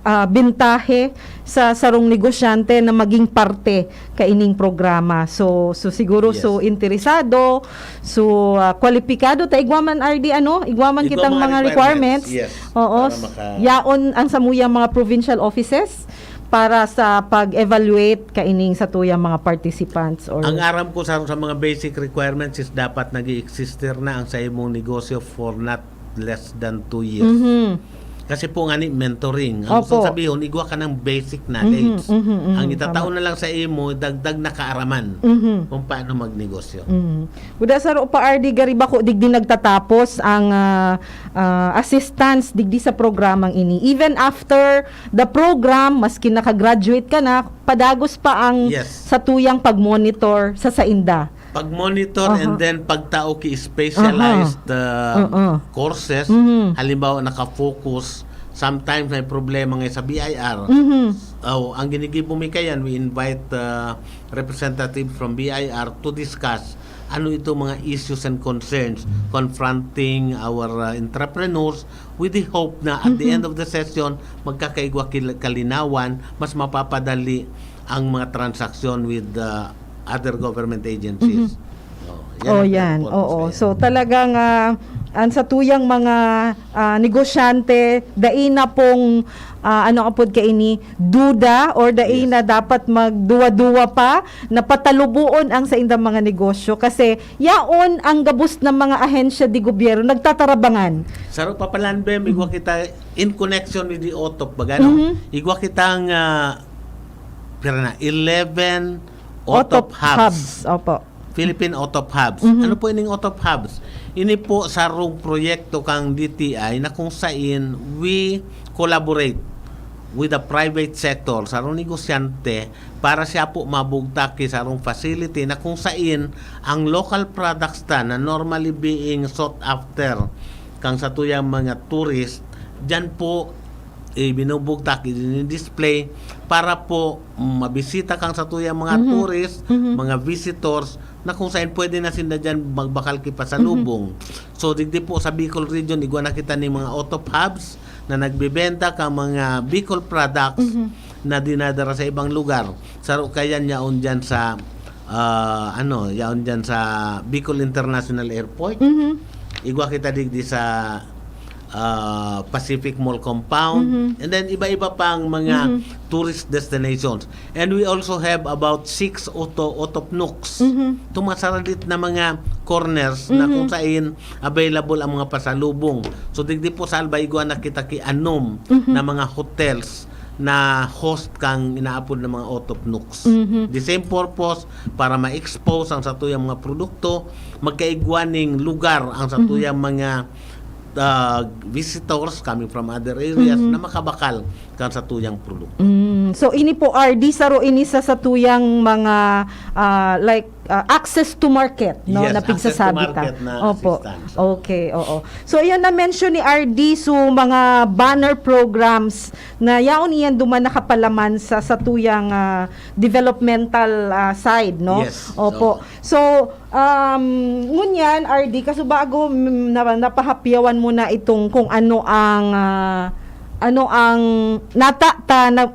ah, bintahe sa sarong negosyante na maging parte kaining programa. So, so siguro, Yes. so interesado, so, ah, kwalipikado ta, igwa man, R D, ano? Igwa man Igwa kitang mga mga requirements. requirements. Yes, Oo. para maka- Yaon ang samuyang mga provincial offices para sa pag-evaluate kaining satuyang mga participants or Ang aram ko sa, sa mga basic requirements is dapat nag-i-existir na ang sa imong negosyo for not less than two years. Mhm. Kasi po nga ni mentoring, ang Opo. gustong sabihon, igwa ka ng basic knowledge. Mhm, mhm, mhm, Ang itatao tama. na lang sa imo, dagdag na kaaraman Mhm. kung paano magnegosyo. Mhm. Uda sa Rupa R D, gari bako digdi nagtatapos ang, ah, ah, assistance digdi sa programang ini. Even after the program, maski naka-graduate ka na, padagos pa ang Yes. satuyang pag-monitor sa sainda. Pag-monitor Aha. and then pagtao ki specialized, Aha. uh, Oo. courses, Mhm. halimbawa naka-focus, sometimes may problema nga sa B I R. Mhm. Oh, ang ginigibo mi kayan, we invite, uh, representative from B I R to discuss ano itong mga issues and concerns confronting our, uh, entrepreneurs, with the hope na at the Mhm. end of the session, magkakaigwa kil-, kalinawan, mas mapapadali ang mga transaksyon with, uh, other government agencies. Mhm. Oh, yan Oh, ang yan. pinag-focus Oo. ngayon. So, talagang, ah, ang satuyang mga, ah, negosyante, dai na pong, ah, ano apod kaini, duda or dai Yes. na dapat magduwa-duwa pa na pataluboon ang saindang mga negosyo kasi yaon ang gabos na mga ahensya de gobyerno nagtatarabangan. Saro pa palan, Bem, igwa Mhm. kita in connection with the OTOP, baga, no? Mhm. Igwa kitang, ah, pira na, eleven OTOP OTOP hubs. hubs, opo. Philippine OTOP hubs. Mhm. Ano po ining OTOP hubs? Ini po sarong proyekto kang D T I na kung sain we collaborate with the private sector, sarong negosyante, para siya po mabugtak ki sarong facility na kung sain ang local products ta na normally being sought after kang satuyang mga tourist, diyan po ibinubugtak, i-display para po mabisita kang satuyang mga Mhm. tourist, Mhm. mga visitors na kung sain pwede na sinda diyan magbakal ki pasalubong. Mhm. So, digdi po sa Bicol region, igwa na kita ning mga OTOP hubs na nagbebenta kang mga Bicol products Mhm. na dinadara sa ibang lugar. Saro kayan yaon diyan sa, ah, ano, yaon diyan sa Bicol International Airport. Mhm. Igwa kita digdi sa, ah, Pacific Mall compound. Mhm. And then, iba-iba pang mga Mhm. tourist destinations. And we also have about six OTOP, OTOP nooks. Mhm. Itong mga saralit na mga corners na Mhm. kung sain available ang mga pasalubong. So, digdi po sa Alba, igwa na kita ki anom Mhm. na mga hotels na host kang inaapod na mga OTOP nooks. Mhm. The same purpose, para ma-expose ang satuyang mga produkto, magkaigwa ning lugar ang satuyang Mhm. mga uh, visitors coming from other areas Mhm. na makabakal kan satuyang produkto. Mm. So, ini po, R D, saro ini sa satuyang mga, ah, like, ah, access to market, no, Yes, na access to pigsasabi ta. market na Opo. assistance. Okay, oo. So, iyan na-mention ni R D, so, mga banner programs na yaon iyan duman nakapalaman sa satuyang, ah, developmental, ah, side, no? Yes. Opo. So, So, um, ngunyan, R D, kasubago, mm, na, napahapyawan mo na itong kung ano ang, ah, ano ang nata ta na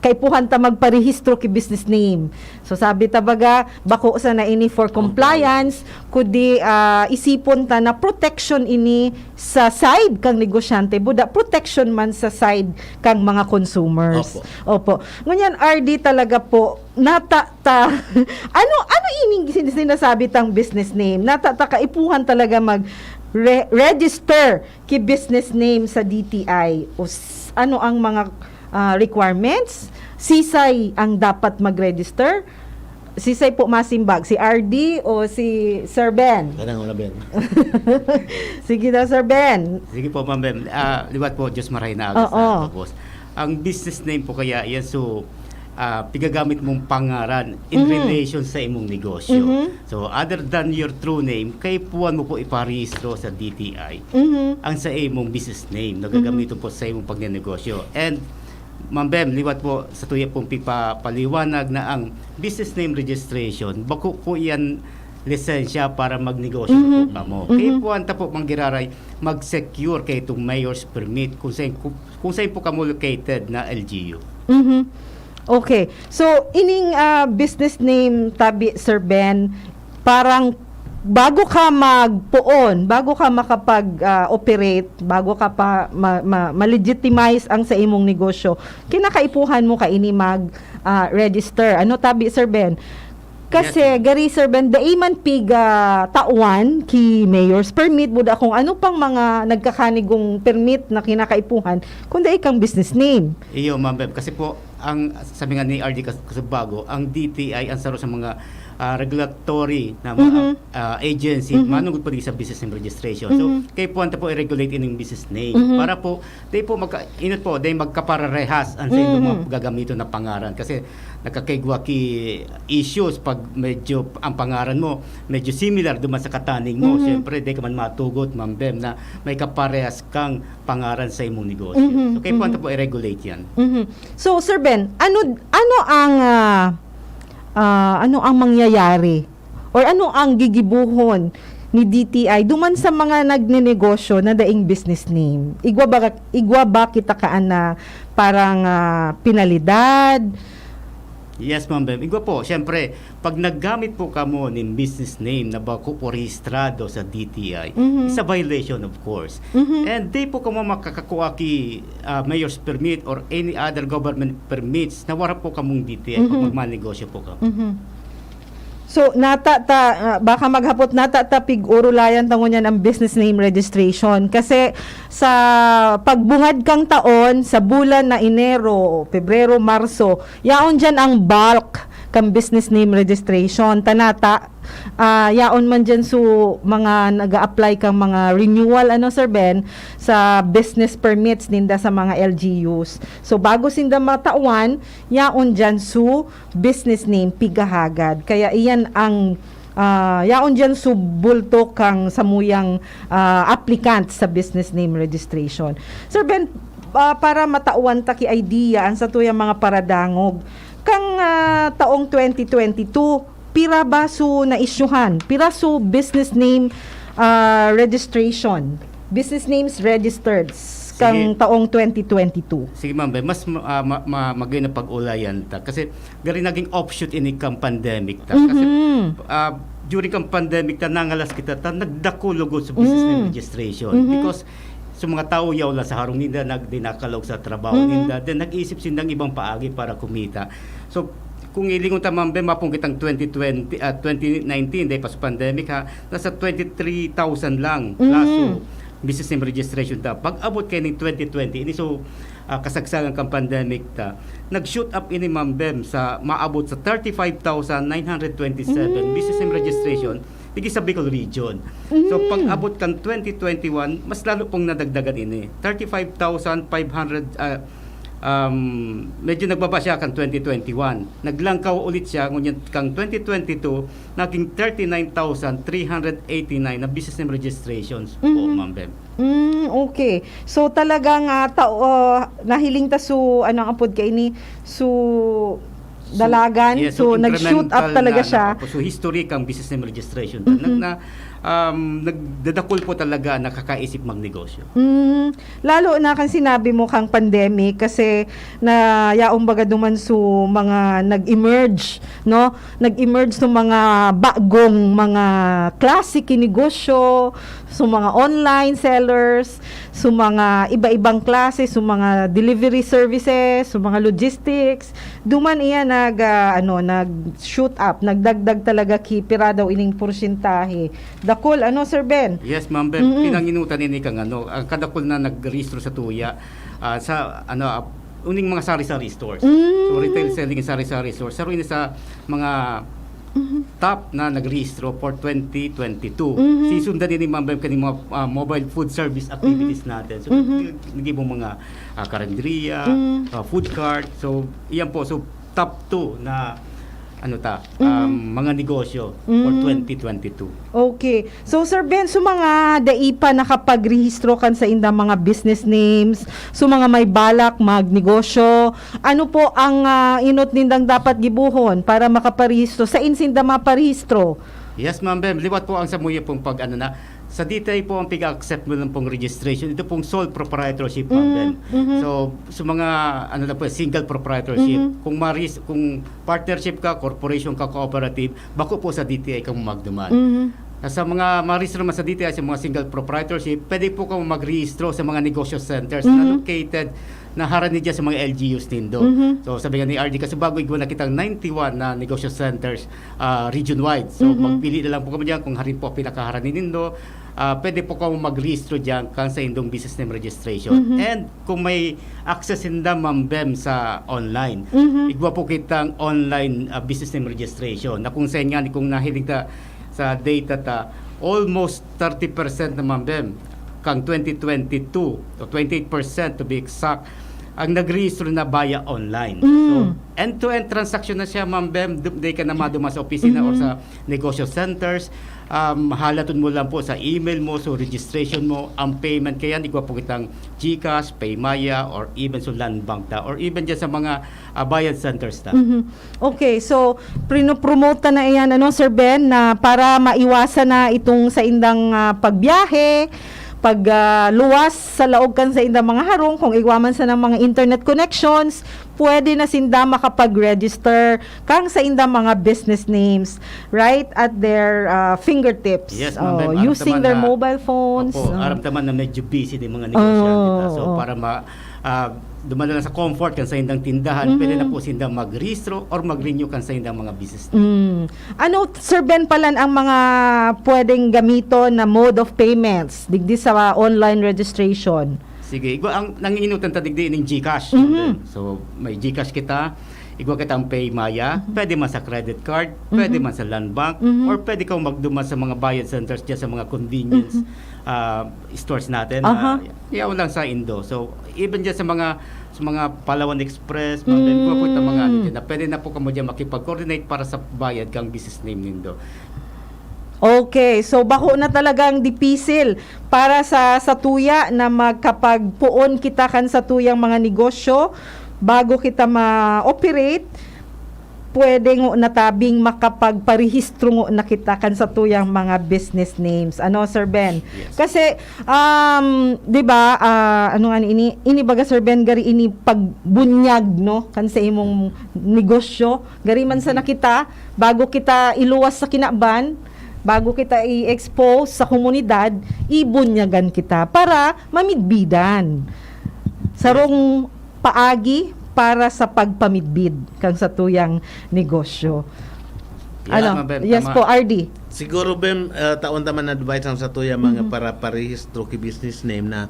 kaipuhan ta magparehistro ki business name. So, sabi ta baga, bako sana ini for compliance, kundi, ah, isipon ta na protection ini sa side kang negosyante, buda protection man sa side kang mga consumers. Opo. Opo. Ngunyan, R D, talaga po, nata ta, ano, ano ining sin-, sinasabi tang business name? Nata ta kaipuhan talaga mag re-, register ki business name sa D T I? O s-, ano ang mga, ah, requirements? Sisay ang dapat mag-register? Sisay po masimbag, si R D o si Sir Ben? Tanang mo na, Ben. Sige daw, Sir Ben. Sige po, Ma'am Ben. Ah, liwat po, Diyos marahay na aga Oo. sa ato, boss. Ang business name po kaya, yan, so, ah, pigagamit mong pangaran in Mhm. relation sa imong negosyo. Mhm. So, other than your true name, kaipuhan mo po iparehistro sa D T I Mhm. ang sa imong business name na Mhm. gagamiton po sa imong pagnenegosyo. And, Ma'am Bem, liwat po sa tuya pong pipapaliwanag na ang business name registration, bako po yan lisensya para magnegosyo na po Mhm. kamo. Mhm. Kaipuhan ta po manggiraray mag-secure kay itong mayor's permit kung saan, kung, kung saan po kamo located na L G U. Mhm. Okay. So, ining, ah, business name tabi, Sir Ben, parang bago ka magpoon, bago ka makapag, ah, operate, bago ka pa ma-, ma-, ma-legitimize ang sa imong negosyo, kinakaipuhan mo kaini mag, ah, register. Ano tabi, Sir Ben? Kasi, Yes, ma'am. gari, Sir Ben, dai man piga tawan ki mayor's permit, buda kung ano pang mga nagkakanigong permit na kinakaipuhan, kung dai kang business name. Iyo, Ma'am Beb. Kasi po, ang sabi nga ni R D Kas-, Kasubago, ang D T I ang saro sa mga, ah, regulatory na mga, Mhm. ah, agency, Mhm. manungod po din sa business name registration. So, Mhm. kaipuhan ta po i-regulate ining business name. Mhm. Para po, di po magka-, inot po, di magkaparehas ang sa inyong mga Mhm. gagamiton na pangaran. Kasi nakakaigwa ki issues pag medyo ang pangaran mo medyo similar duman sa kataning mo. Mhm. Siyempre, di ka man matugot, Ma'am Bem, na may kaparehas kang pangaran sa imong negosyo. Mhm, So, kaipuhan mhm. ta po i-regulate yan. Mhm. So, Sir Ben, ano, ano ang, ah, ah, ano ang mangyayari or ano ang gigibohon ni D T I duman sa mga nagnenegosyo na daing business name? Igwa ba, igwa ba kita kaan na parang, ah, penalidad? Yes, Ma'am Bem. Igwa po, siyempre, pag naggamit po kamo nin business name na bako po rehistrado sa D T I, Mhm. it's a violation, of course. Mhm. And di po kamo makakakua ki, ah, mayor's permit or any other government permits na wara po kamong D T I pag Mhm. magmanegosyo po kamo. Mhm. So, nata ta, ah, baka maghapot, nata ta pig-urulayan ta ngunyan ang business name registration. Kasi sa pagbungad kang taon, sa bulan na Enero, Pebrero, Marso, yaon dyan ang bulk kang business name registration. Tanata, ah, yaon man dyan so mga nag-a-apply kang mga renewal, ano, Sir Ben, sa business permits ninda sa mga L G Us. So, bago sinda matawan, yaon dyan so business name pigahagad. Kaya iyan ang, ah, yaon diyan so bulto kang samuyang, ah, applicant sa business name registration. Sir Ben, ah, para matawan ta ki idea ang satuyang mga paradangog, kang, ah, taong twenty twenty-two, pira ba so naisyuhan? Pira so business name, ah, registration? Business names registered s-, kang Sige. taong twenty twenty-two? Sige, ma'am. Mas ma-, ah, ma-, ma-, magay na pag-ulayan ta. Kasi gari naging offshoot ini kang pandemic ta. Kasi, Mhm. ah, during kang pandemic ta, nangalas kita ta, nagdako lugod sa business Mm. name registration. Mhm. Because sa mga tao, yaw lang sa harong ninda, nag-, di nakalog sa trabaho Mhm. ninda, then nag-iisip sindang ibang paagi para kumita. So, kung ilingon ta, ma'am, be, mapong kitang twenty twenty, ah, twenty nineteen, dahil pa sa pandemic, ha, nasa twenty-three thousand lang, Mm. kaso, business name registration ta. Pag abot kayo ng twenty twenty, ini so, ah, kasagsagan kang pandemic ta, nag-shoot up ini, Ma'am Bem, sa maabot sa thirty-five thousand nine hundred twenty-seven Mm. business name registration. Digdi sa Bicol Region. So, pag-abot kan twenty twenty-one, mas lalo pong nadagdagan ini. Thirty-five thousand five hundred, ah, um, medyo nagbaba siya kan twenty twenty-one. Naglangkaw ulit siya, ngunyan kang twenty twenty-two, naging thirty-nine thousand three hundred eighty-nine na business name registrations po, Ma'am Bem. Mm, okay. So talagang ah, tao, ah, nahiling ta su ano ang apod kay ini su dalagan. Yes, So nag-shoot up incremental talaga na, siya. na, so history kang business name registration. Na, na, um, nagdadakol po talaga, nakakaisip magnegosyo. Mm, lalo na kan sinabi mo kang pandemic kasi na yaong baga duman su mga nag-emerge, no? Nag-emerge su mga bagong mga klase ki negosyo, su mga online sellers, su mga iba-ibang klase, su mga delivery services, su mga logistics. Duman iya nag ah, ano, nag-shoot up, nagdagdag talaga ki pira daw ining porsyentahe. Dakol, ano, Sir Ben? Yes, Ma'am Bem. Pinanginutan ini kang ano, ang kadakol na nagrehistro sa tuya, ah, sa ano, ah, uning mga sari-sari stores. So retail selling and sari-sari stores. Saro ini sa mga top na nagrehistro for twenty twenty-two. Sisundan ini, Ma'am Bem, kaning mga ah, mobile food service activities natin. So nag- nagibong mga ah, karinderya, ah, food cart. So iyan po, so top two na ano ta, um, mga negosyo for twenty twenty-two. Okay. So Sir Ben, su mga dai pa nakapagrehistro kan saindang mga business names, su mga may balak magnegosyo, ano po ang ah, inot nindang dapat gibohon para makaparehistro? Sain sinda maparehistro? Yes, Ma'am Bem. Liwat po ang samuya pong pag ano na. Sa D T I po ang pig-accept mo lang pong registration. Ito pong sole proprietorship, Ma'am Bem. So, sa mga ano na po, single proprietorship, kung maris, kung partnership ka, corporation ka, cooperative, bako po sa D T I ka magduman. Ah, sa mga marehistro naman sa D T I, sa mga single proprietorship, pwede po kamo magrehistro sa mga negosyo centers na located na harani dyan sa mga L G Us nindo. So, sabi nga ni R D Casubago, igwa na kitang ninety-one na negosyo centers ah, region-wide. So, magpili na lang po kamo dyan kung harin po ang pinakaharani nindo. Ah, pwede po kamo magrehistro dyan kan saindong business name registration. And kung may access sinda, Ma'am Bem, sa online, igwa po kitang online ah, business name registration na kung saan nga ni kung nahiling ta sa data ta, almost thirty percent na, Ma'am Bem, kang twenty twenty-two, o twenty-eight percent to be exact, ang nagrehistro na via online. So, end-to-end transaction na siya, Ma'am Bem. Du- Di ka na maduma sa opisina or sa negosyo centers. Um, halaton mo lang po sa email mo, so registration mo, ang payment. Kaya igwa po kitang GCash, PayMaya, or even sa Land Bank ta, or even dyan sa mga ah, bayad centers ta. Okay, so prinopromote ta na iyan, ano, Sir Ben, na para maiwasan na itong saindang ah, pagbiyahe, pag ah, luwas sa laog kan saindang mga harong, kung igwa man sa ng mga internet connections, pwede na sinda makapag-register kang saindang mga business names right at their ah, fingertips. Yes, Ma'am Bem. Oh, Aram using taman their na- mobile phones. Opo, Oh. Aram taman na medyo busy din mga negosyante ta. So, Oo. Para ma, ah, duman na lang sa comfort kan saindang tindahan, pwede na po sinda magrehistro or mag-renew kan saindang mga business. Mm. Ano, Sir Ben, palan ang mga pwedeng gamiton na mode of payments digdi sa online registration? Sige, igwa ang nanginginutan ta digdi ning GCash. Ma'am Bem. So, may GCash kita, igwa kitang PayMaya, pwede man sa credit card, pwede man sa Land Bank, or pwede kang magduman sa mga bayad centers dyan sa mga convenience ah, stores natin. Aha. Ah, yaon lang sa Indo. So, even dyan sa mga sa mga Palawan Express, mga mm. po itong mga ano dyan, na pwede na po kamo dyan makipag-coordinate para sa bayad kang business name nindo. Okay, so bako na talagang dipisil para sa sa tuya na magkapagpuon kita kan sa tuyang mga negosyo bago kita ma-operate. Pwede ngo natabing makapagparehistro ngo na kita kan sa tuyang mga business names. Ano, Sir Ben? Yes. Kasi, um, di ba, ah, ano nga ini, ini baga, Sir Ben, gari ini pagbunyag, no? Kan sa imong negosyo. Gari man sana kita, bago kita iluwas sa kinaban, bago kita i-expose sa komunidad, ibunyagan kita para mamidbidan. Sarong paagi para sa pagpamidbid kang satuyang negosyo. Yeah, Ano? Ma'am Bem, Yes tama. po, R D. Siguro, Bem, uh, taon ta man advice ang satuya mga para parehistro ki business name na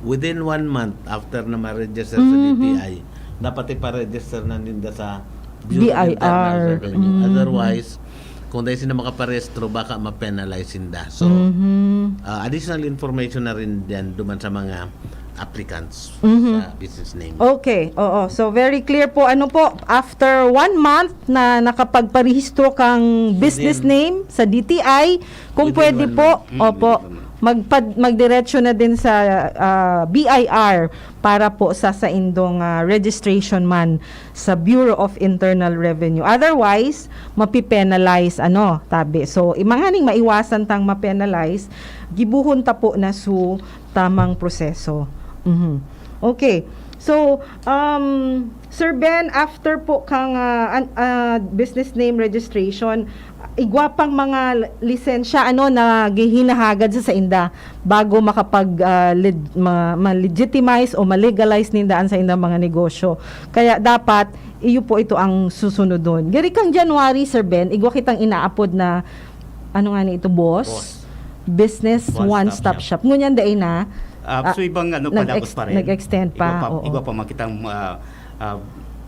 within one month after na ma-register sa D T I, dapat ipa-register na ninda sa Bureau of B I R. Internal Revenue. Mm. Otherwise, Kung dai sinda makaparehistro, baka ma-penalize sinda. So, Mhm. ah, additional information na rin din duman sa mga applicants Mhm. sa business name. Okay, oo. So, very clear po. Ano po, after one month na nakapagparehistro kang business Within- name sa D T I, kung Within pwede one po, month. Mm, opo, within one month. magpad, magdiretso na din sa ah, B I R para po sa saindong ah, registration man sa Bureau of Internal Revenue. Otherwise, mapipenalize, ano, tabi. So, imanganing maiwasan tang mapenalize, gibuhon ta po na su tamang proseso. Mhm. Okay. So, um, Sir Ben, after po kang ah, an- ah, business name registration, igwa pang mga lisensya ano na gihinahagad sa sainda bago makapag ah, leg- ma- ma-legitimize o ma-legalize ninda an saindang mga negosyo. Kaya dapat iyo po ito ang susunodon. Gari kang January, Sir Ben, igwa kitang inaapod na ano nga ni ito, boss? Boss. Business One-stop one-stop shop. shop. Ngunyan dai na. Ah, Ah, so ibang ano, palabos nag-ex- pa rin. nag-extend pa, Iba pa, oo. Iba pa makitang ah, ah,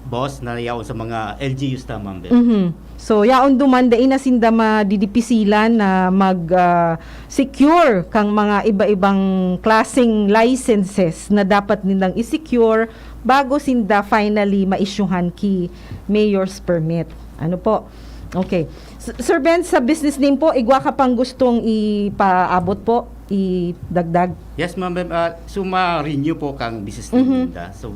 boss na yaon sa mga L G Us ta, Ma'am Beth. Mhm. So, yaon duman, dai na sinda madidipisilan na mag ah, secure kang mga iba-ibang klaseng licenses na dapat nilang i-secure bago sinda finally ma-issuehan ki mayor's permit. Ano po? Okay. S- Sir Ben, sa business name po, igwa ka pang gustong ipaabot po, idagdag? Yes, Ma'am Beth. Ah, so, ma-renew po kang business name Mhm. ninda. So,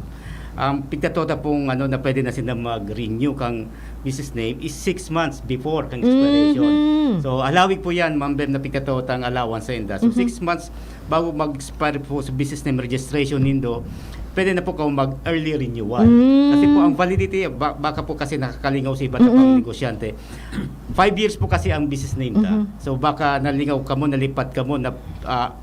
um, pigtatota pong ano, na pwede na sila mag-renew kang business name is six months before kang expiration. Mhm. So, halawig po yan, Ma'am Beth, na pigtatota ang allowance sa inda. So, Mhm. six months bago mag-expire po sa business name registration nindo, pwede na po kayo mag-early renewal. Mm. Kasi po, ang validity, ba- baka po kasi nakakalingaw sa iba na pang Mm-mm. negosyante. Five years po kasi ang business name ta. Mhm. So, baka nalingaw kamo, nalipat kamo, na ah,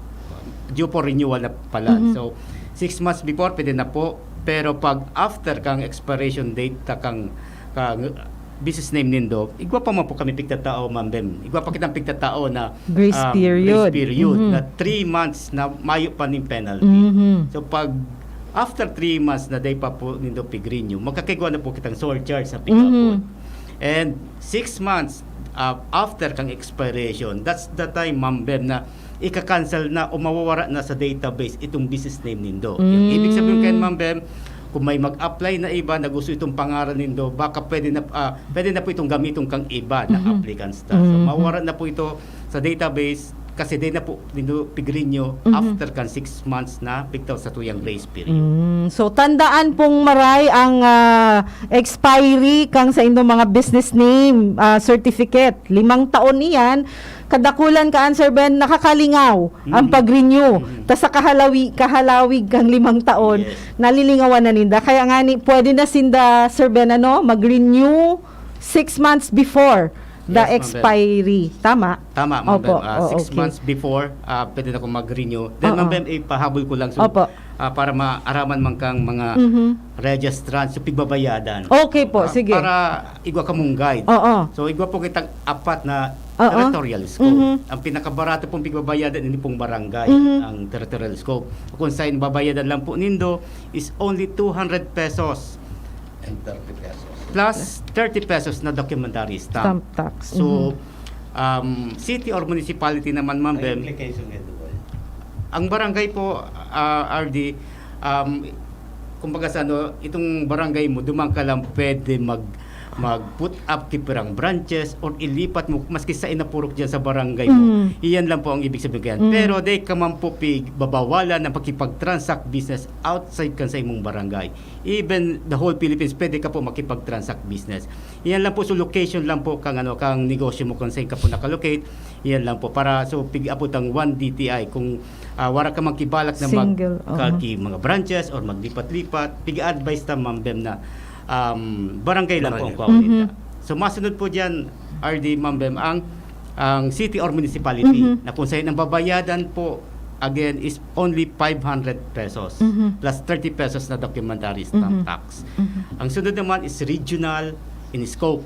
due for renewal na pala. Mhm. So, six months before, pwede na po. Pero pag after kang expiration date ta kang, kang business name nindo, igwa pa man po kami pigtatao, Ma'am Beth. Igwa pa kitang pigtatao na Grace um, period. Grace period Mhm. na three months na mayo pa ning penalty. Mhm. So pag after three months na dai pa po nindo pig-renew, magkakaigwa na po kitang surcharge sa Mhm. pigkapon. And six months uh, after kang expiration, that's the time, Ma'am Beth, na ika-cancel na o mawawara na sa database itong business name nindo. Yung Mm. ibig sabihin kayo, Ma'am Beth, kung may mag-apply na iba na gusto itong pangaran nindo, baka pwede na ah, pwede na po itong gamiton kang iba na Mhm. applicants ta. So, Mhm. mawawara na po ito sa database kasi dai na po nindo pig-renew Mhm. after kang six months na pigtaw sa tuyang grace period. Mm. So, tandaan pong maray ang ah, expiry kang sa inyong mga business name ah, certificate. Limang taon iyan. Kadakulan ka, Sir Ben, nakakalingaw ang Mhm. pag-renew. Mhm. Ta sa kahalawi, kahalawig kang limang taon, Yes. nalilingawan na ninda. Kaya nga ni, pwede na sinda, Sir Ben, ano, mag-renew six months before the Yes, Ma'am Ben. expiry. Tama? Tama, Ma'am Opo, Ben. Ah, oo, six okay. months before, ah, pwede na akong mag-renew. Then, Oo. Ma'am Ben, ipahabol ko lang. So, Opo. ah, para maaraman man kang mga Mhm. registrants, so pigbabayadan. Okay po, Ah, sige. Para igwa kamong guide. Oo. So, igwa po kitang apat na Oo. territorial scope. Mhm. Ang pinakabarato pong pigbabayadan, hindi pong barangay, Mhm. ang territorial scope. Kung saan babayadan lang po nindo is only two hundred pesos And thirty pesos. plus thirty pesos na documentary stamp. Stamp tax. So, Mhm. um, city or municipality naman, Ma'am Ang Ben, implication nito, boy. Ang barangay po, ah, R D, um, kumbaga sa ano, itong barangay mo, duman ka lang pwede mag mag-put up ki pirang branches or ilipat mo maski sa inapurok dyan sa barangay mo. Mm. Iyan lang po ang ibig sabihin. Mm. Pero dai ka man po pigbabawalan ng pakipag-transact business outside kan sa imong barangay. Even the whole Philippines, pwede ka po makipag-transact business. Iyan lang po, so location lang po kang, ano, kang negosyo mo kung saan ka po nakalocate. Iyan lang po. Para so pig-abot ang one D T I kung ah, wala ka magkibalak na mag Single, oo. kaki mga branches or maglipat-lipat, pig-advise ta, Ma'am Bem, na um, barangay lang po ang Barangay. kuhaon Mhm. ninda. So masunod po diyan, R D, Ma'am Bem, ang ang city or municipality Mhm. na kung saan ang babayadan po again is only five hundred pesos Mhm. plus thirty pesos na documentary stamp Mhm. tax. Mhm. Ang sunod naman is regional in scope.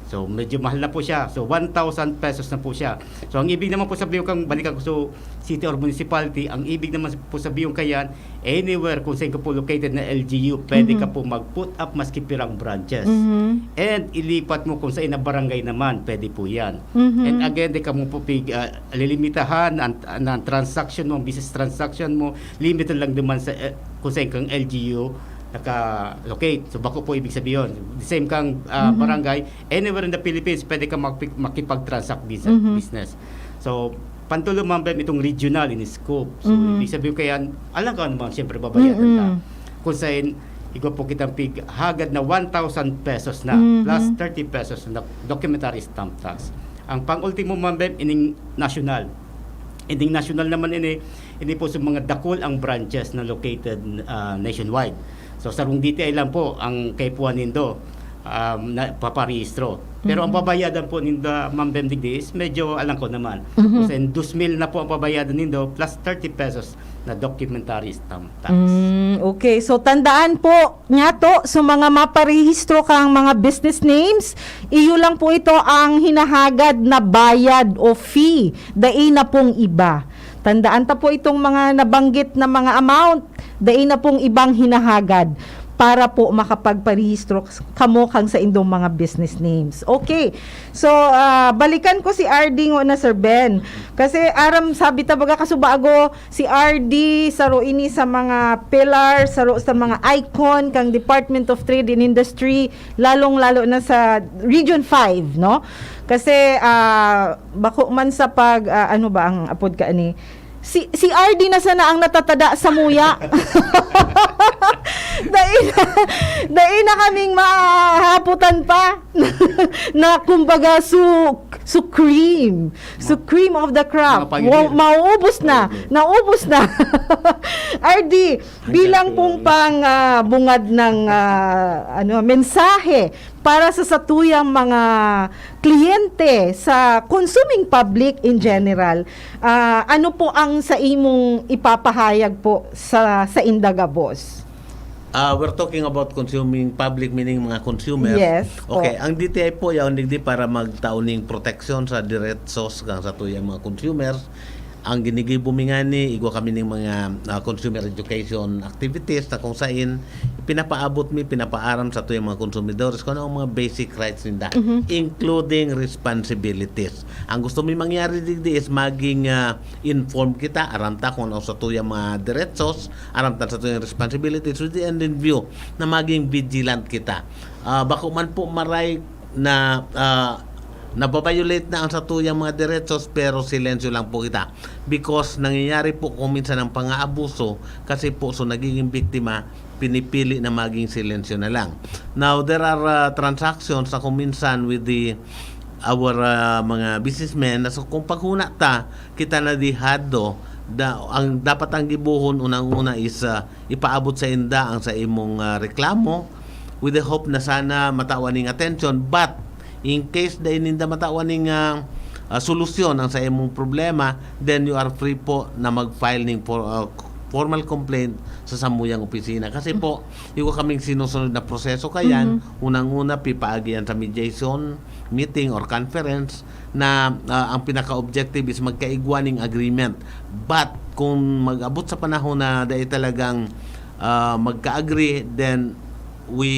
So, medyo mahal na po siya. So, one thousand pesos na po siya. So, ang ibig naman po sabihin kang balikan ko sa city or municipality, ang ibig naman po sabihin kayan, anywhere kung saan ka po located na L G U, pwede ka Mhm. po mag-put up maski pirang branches. Mhm. And ilipat mo kung saan na barangay naman, pwede po yan. Mhm. And again, di ka mo po pig, ah, lilimitahan ang, ang transaction mo, business transaction mo, limited lang naman sa, eh, kung saan kang L G U naka-locate. So, bako po ibig sabihin. The same kang, ah, Mhm. barangay, anywhere in the Philippines, pwede ka makipag-, makipag-transact business, Mhm. business. So, pantulo man ba itong regional in scope. So, Mhm. ibig sabihin kaya, alam ka naman, siyempre, babayatan ka. Mm-mm. Kung saan, igwa po kitang pig, hagad na one thousand pesos na, Mhm. plus thirty pesos na documentary stamp tax. Ang pang-ultimo man ba, ining national. Ining national naman ini, ini po sa mga dakul ang branches na located, ah, nationwide. So, sarong D T I lang po ang kaipuhan nindo, um, na paparehistro. Pero ang Mhm. babayadan po nindo, Ma'am Bem, digdi is medyo alam ko naman. Mhm. Kasi dos mil na po ang babayadan nindo plus thirty pesos na documentary stamp tax. Mm, okay. So, tandaan po, niya to, so mga maparehistro kang mga business names, iyo lang po ito ang hinahagad na bayad o fee. Dai na pong iba. Tandaan ta po itong mga nabanggit na mga amount, dai na pong ibang hinahagad para po makapagparehistro kamo kang saindong mga business names. Okay. So, ah, balikan ko si R D ngo na, Sir Ben. Kasi aram, sabi ta baga kasubago, si R D, saro ini sa mga pillar, saro sa mga icon kang Department of Trade and Industry, lalong-lalo na sa Region five, no? Kasi, ah, bako man sa pag, ah, ano ba ang apod ka ani? Si, si R D na sana ang natatada sa muya. Dai na, dai na kaming mahahapotan pa na, kumbaga, su-, supreme. Supreme of the crop. Mga pioneer. Wa-, mauubos na. Pioneer. Naubos na. R D, bilang pong pang, ah, bungad ng, ah, ano, mensahe para sa satuyang mga kliyente, sa consuming public in general, ah, ano po ang sa imong ipapahayag po sa, sa inda gabos? Ah, we're talking about consuming public, meaning mga consumers. Yes po. Okay, ang D T I po, yaon digdi para magtao ning proteksyon sa diretsos kan satuyang mga consumers. Ang ginigibo mi ngani, igwa kami ning mga, ah, consumer education activities na kung sain pinapaabot mi, pinapaaram satuyang mga konsumidores kung ano ang mga basic rights ninda, Mhm. including responsibilities. Ang gusto mi mangyari digdi is maging, ah, informed kita, aram ta kung ano satuyang mga diretsos, aram ta satuyang responsibilities, with the end in view na maging vigilant kita. Ah, bako man po maray na, ah, nababayolate na ang satuyang mga diretsos, pero silensyo lang po kita. Because nangyayari po kung minsan ang pang-aabuso, kasi po, so, nagiging biktima, pinipili na maging silensyo na lang. Now, there are, ah, transactions na kung minsan with the, our, ah, mga businessmen, na so, kung paghuna ta, kita na dihado, da-, ang dapat ang gibohon, unang-una is, ah, ipaabot sa inda ang sa imong, ah, reklamo, with the hope na sana matawan ning atensyon. But, in case dai ninda matawan ning, ah, ah, solusyon ang sa imong problema, then you are free po na mag-file ning for, ah, formal complaint sa samuyang opisina. Kasi po, igwa kaming sinusunod na proseso kayan, Mhm. unang-una, pipaagi yan sa mediation meeting or conference na, ah, ang pinaka-objective is magkaigwa ning agreement. But kung mag-abot sa panahon na dai talagang, ah, magka-agree, then we,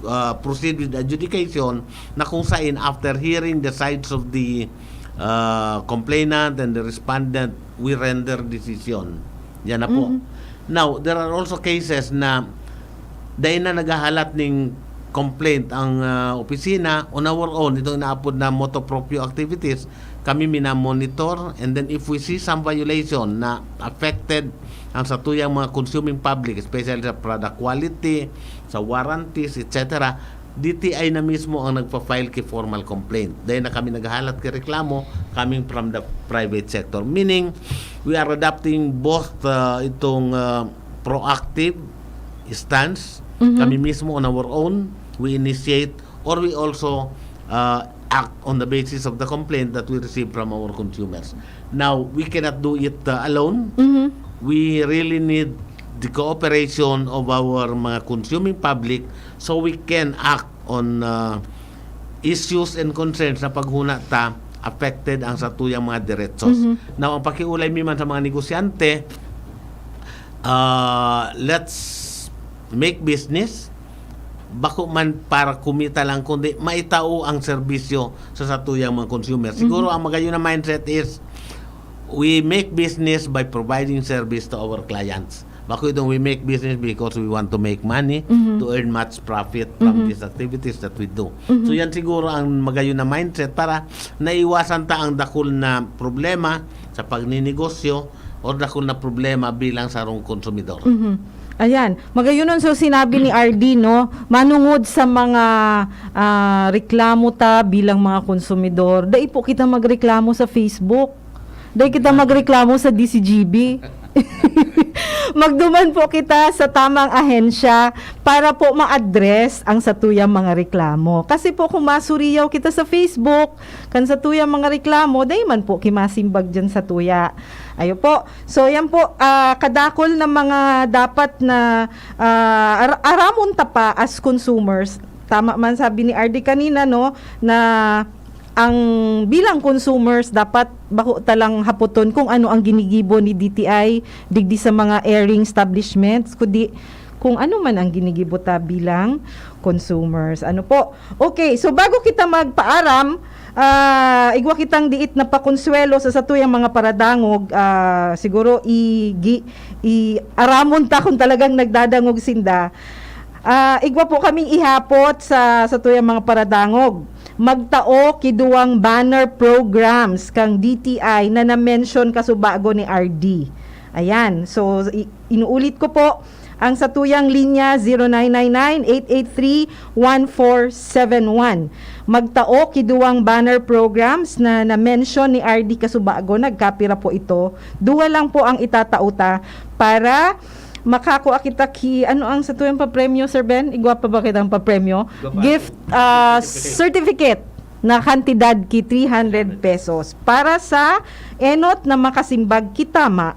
ah, proceed with adjudication na kung sain, after hearing the sides of the, ah, complainant and the respondent, we render decision. Yan na po. Mhm. Now, there are also cases na dai na naghahalat ning complaint ang, ah, opisina on our own, itong inaapod na motu proprio activities, kami mina-monitor, and then if we see some violation na affected ang satuyang mga consuming public, especially sa product quality, sa warranties, et cetera, D T I na mismo ang nagpa-file ki formal complaint. Dai na kami naghahalat ki reklamo coming from the private sector. Meaning, we are adopting both, uh, itong, uh, proactive stance. Mhm. Kami mismo on our own, we initiate or we also, uh, act on the basis of the complaint that we receive from our consumers. Now, we cannot do it, uh, alone. Mhm. We really need the cooperation of our mga consuming public so we can act on, uh, issues and concerns na paghuna ta, affected ang satuyang mga derechos. Mhm. Now, ang pakiulay mi man sa mga negosyante, ah, let's make business, bako man para kumita lang, kundi maitao ang serbisyo sa satuyang mga consumer. Siguro Mhm. ang magayon na mindset is, we make business by providing service to our clients. Bako itong we make business because we want to make money, Mhm. to earn much profit from Mhm. these activities that we do. Mhm. So yan siguro ang magayon na mindset para naiwasan ta ang dakul na problema sa pagninegosyo o dakul na problema bilang sarong konsumidor. Mhm. Ayan, magayon so sinabi ni R D, no, manungod sa mga, ah, reklamo ta bilang mga konsumidor, dai po kita magreklamo sa Facebook. Dai kita magreklamo sa D C G B. Magduman po kita sa tamang ahensya para po ma-address ang satuyang mga reklamo. Kasi po, kung masuriyaw kita sa Facebook, kan satuyang mga reklamo, dai man po kimasimbag diyan satuya. Ayo po. So, yan po, ah, kadakol na mga dapat na, ah, ar-, aramon ta pa as consumers. Tama man sabi ni R D kanina, no, na ang bilang consumers, dapat bako ta lang hapoton kung ano ang ginigibo ni D T I digdi sa mga airing establishments, kundi kung ano man ang ginigibo ta bilang consumers. Ano po? Okay, so bago kita magpaaram, ah, igwa kitang diit na pakonsuwelo sa satuyang mga paradangog, ah, siguro i-, gi-, i-aramon ta kung talagang nagdadangog sinda. Ah, igwa po kaming ihapot sa satuyang mga paradangog. Magtao ki duwang banner programs kang D T I na na-mention kasubago ni R D. Ayan. So, i-, inuulit ko po, ang satuyang linya, zero nine nine nine, eight eight three, one four seven one. Magtao ki duwang banner programs na na-mention ni R D kasubago. Nagkapira po ito? Duwa lang po ang itatao ta para makakua kita ki, ano ang satuyang papremyo, Sir Ben? Igwa pa ba kitang papremyo? Igwa pa. Gift, ah, certificate na kantidad ki three hundred pesos para sa enot na makasimbag ki tama,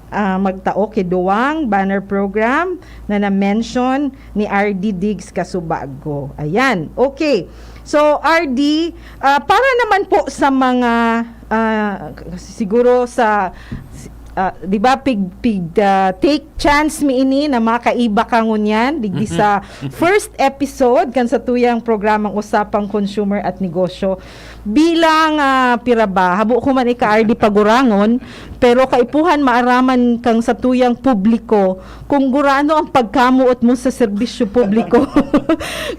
ah, magtao ki duwang banner program na na-mention ni R D Diggs kasubago. Ayan. Okay. So, R D, ah, para naman po sa mga, ah, siguro sa, ah, di ba, pig, pig, ah, take chance mi ini na makaiba ka ngunyan, digdi sa first episode kan satuyang programang Usapang Consumer at Negosyo. Bilang, ah, pira ba, habo ko man ika-R D pagurangon, pero kaipuhan maaraman kang satuyang publiko kung gurano ang pagkamuot mo sa serbisyo publiko.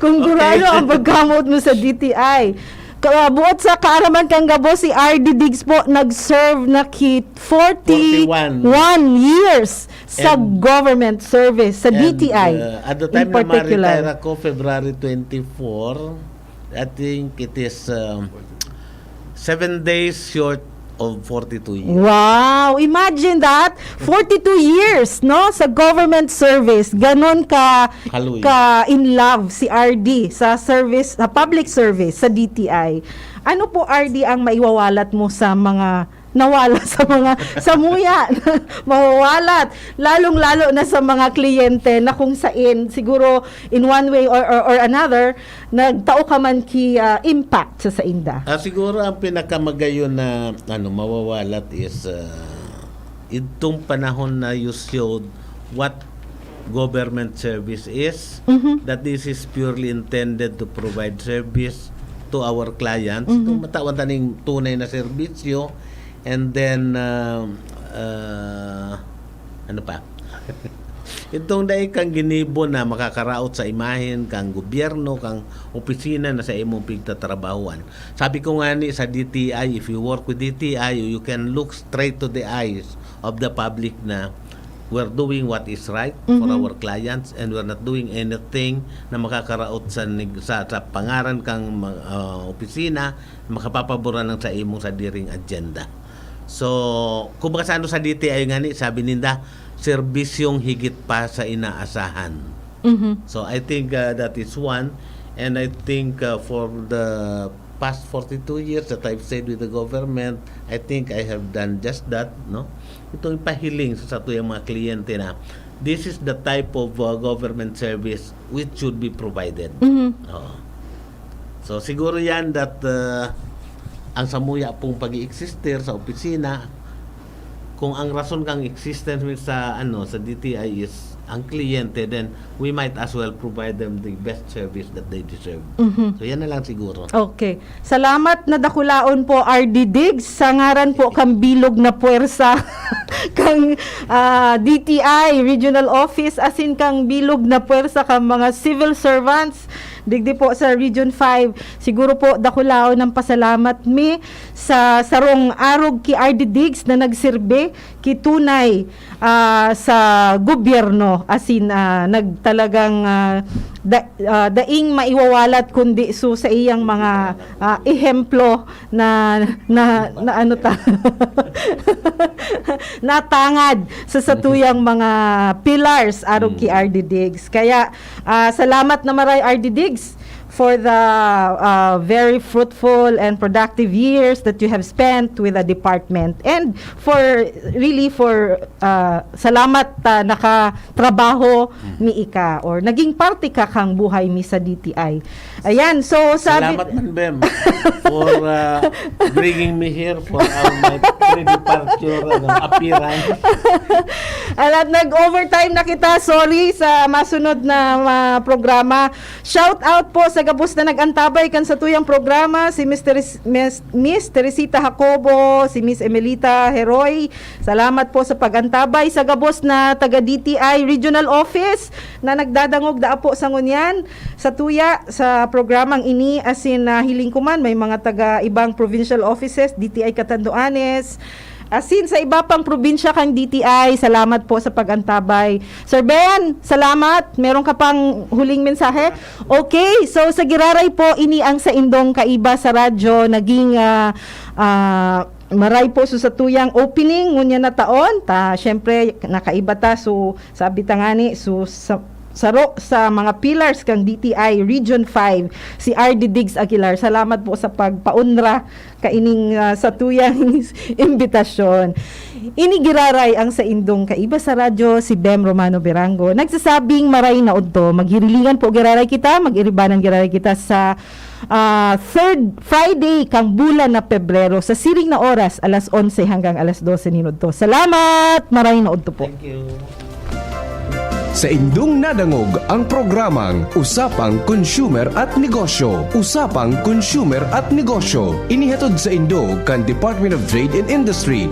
Kung gurano Okay. ang pagkamuot mo sa D T I. Ka-, buot sa kaaraman kang gabos, si R D Diggs po nag-serve na ki forty-one Forty-one. years sa And government service, sa And, D T I uh, at the in time na particular. ma-retire ako, February twenty-four, I think it is, um, seven days short of forty-two years. Wow! Imagine that! Forty-two years, no? Sa government service, ganon ka, Haloy. ka in love si R D sa service, sa public service, sa D T I. Ano po, R D, ang maiwawalat mo sa mga nawala, sa mga samuya, mawawalat, lalong-lalo na sa mga kliyente na kung sain, siguro, in one way or, or, or another, nagtao ka man ki, ah, impact sa sainda? Ah, siguro ang pinakamagayon na, ano, mawawalat is, ah, itong panahon na you showed what government service is, Mhm. that this is purely intended to provide service to our clients. Mhm. Itong matawan taning tunay na serbisyo, and then, ah, ah, ano pa? Itong dai kang ginibo na makakaraot sa imahen kang gobyerno, kang opisina na sa imong pigtatrabahuan. Sabi ko nga ni sa D T I, if you work with D T I, you can look straight to the eyes of the public na we're doing what is right for Mhm. our clients and we're not doing anything na makakaraot sa nig-, sa, sa pangaran kang ma-, ah, opisina, makapapaboran lang sa imong sadiring agenda. So, kumbaga sa ano sa D T I nga ni, sabi ninda, serbisyong higit pa sa inaasahan. Mhm. So, I think, uh, that is one. And I think, uh, for the past forty-two years that I've stayed with the government, I think I have done just that, no? Itong ipahiling sa satuyang mga kliyente na this is the type of, uh, government service which should be provided. Mhm. Oo. So, siguro yan that, uh, ang samuya pong pag-i-exister sa opisina, kung ang rason kang existence mi sa, ano, sa D T I is ang kliyente, then we might as well provide them the best service that they deserve. Mhm. So, yan na lang siguro. Okay. Salamat na dakulaon po, R D Diggs. Sa ngaran po kang bilog na puwersa kang, ah, D T I Regional Office, asin kang bilog na puwersa kang mga civil servants digdi po sa Region five. Siguro po, dakulaon ang pasalamat mi sa sarong arog ki R D Diggs na nagsirbi ki tunay, ah, sa gobyerno, asin, ah, nagtalagang, ah, da- ah, daing maiwawalat kundi su sa iyang mga, ah, ehemplo na na na ano ta natangad sa satuyang mga pillars arog ki R D Diggs. Kaya, ah, salamat na maray, R D Diggs, for the, ah, very fruitful and productive years that you have spent with the department, and for, really, for, ah, salamat ta nakatrabaho mi ika or naging parte ka kang buhay mi sa D T I. Ayan, so sabi Salamat man, Bem, for, uh, bringing me here for our, my pre-departure, ano, appearance. Alat, nag-overtime na kita. Sorry sa masunod na, ah, programa. Shout out po sa gabos na nag-antabay kan satuyang programa, si Mister Is- Miss, Miss Teresita Jacobo, si Miss Emelita Heroy. Salamat po sa pag-antabay sa gabos na taga D T I Regional Office na nagdadangog daa po sa ngunyan. Sa tuya, sa programang ini, asin nahiling ko man, may mga taga ibang provincial offices, D T I Catanduanes, asin sa iba pang probinsya kan D T I. Salamat po sa pag-antabay. Sir Ben, salamat. Meron ka pang huling mensahe? Okay, so sa giraray po, ini ang saindong kaiba sa radyo. Naging, ah, ah, maray po so sa tuyang opening ngunyan na taon. Ta, syempre, nakaiba ta. So, sabi ta ngani, so, sa, saro sa mga pillars kang D T I Region five, si R D Diggs Aguilar. Salamat po sa pagpaunra kaining, ah, sa tuyang imbitasyon. Ini giraray ang saindong kaiba sa radyo, si Bem Romano Berango. Nagsasabing maray na udto. Maghirilingan po giraray kita, mag-iribanan giraray kita sa, ah, third Friday kang bulan na Pebrero sa siring na oras, alas onse hanggang alas dose nin udto. Salamat! Maray na udto po. Thank you. Sa indong nadangog ang programang Usapang Consumer at Negosyo. Usapang Consumer at Negosyo. Inihatod sa indo kan Department of Trade and Industry.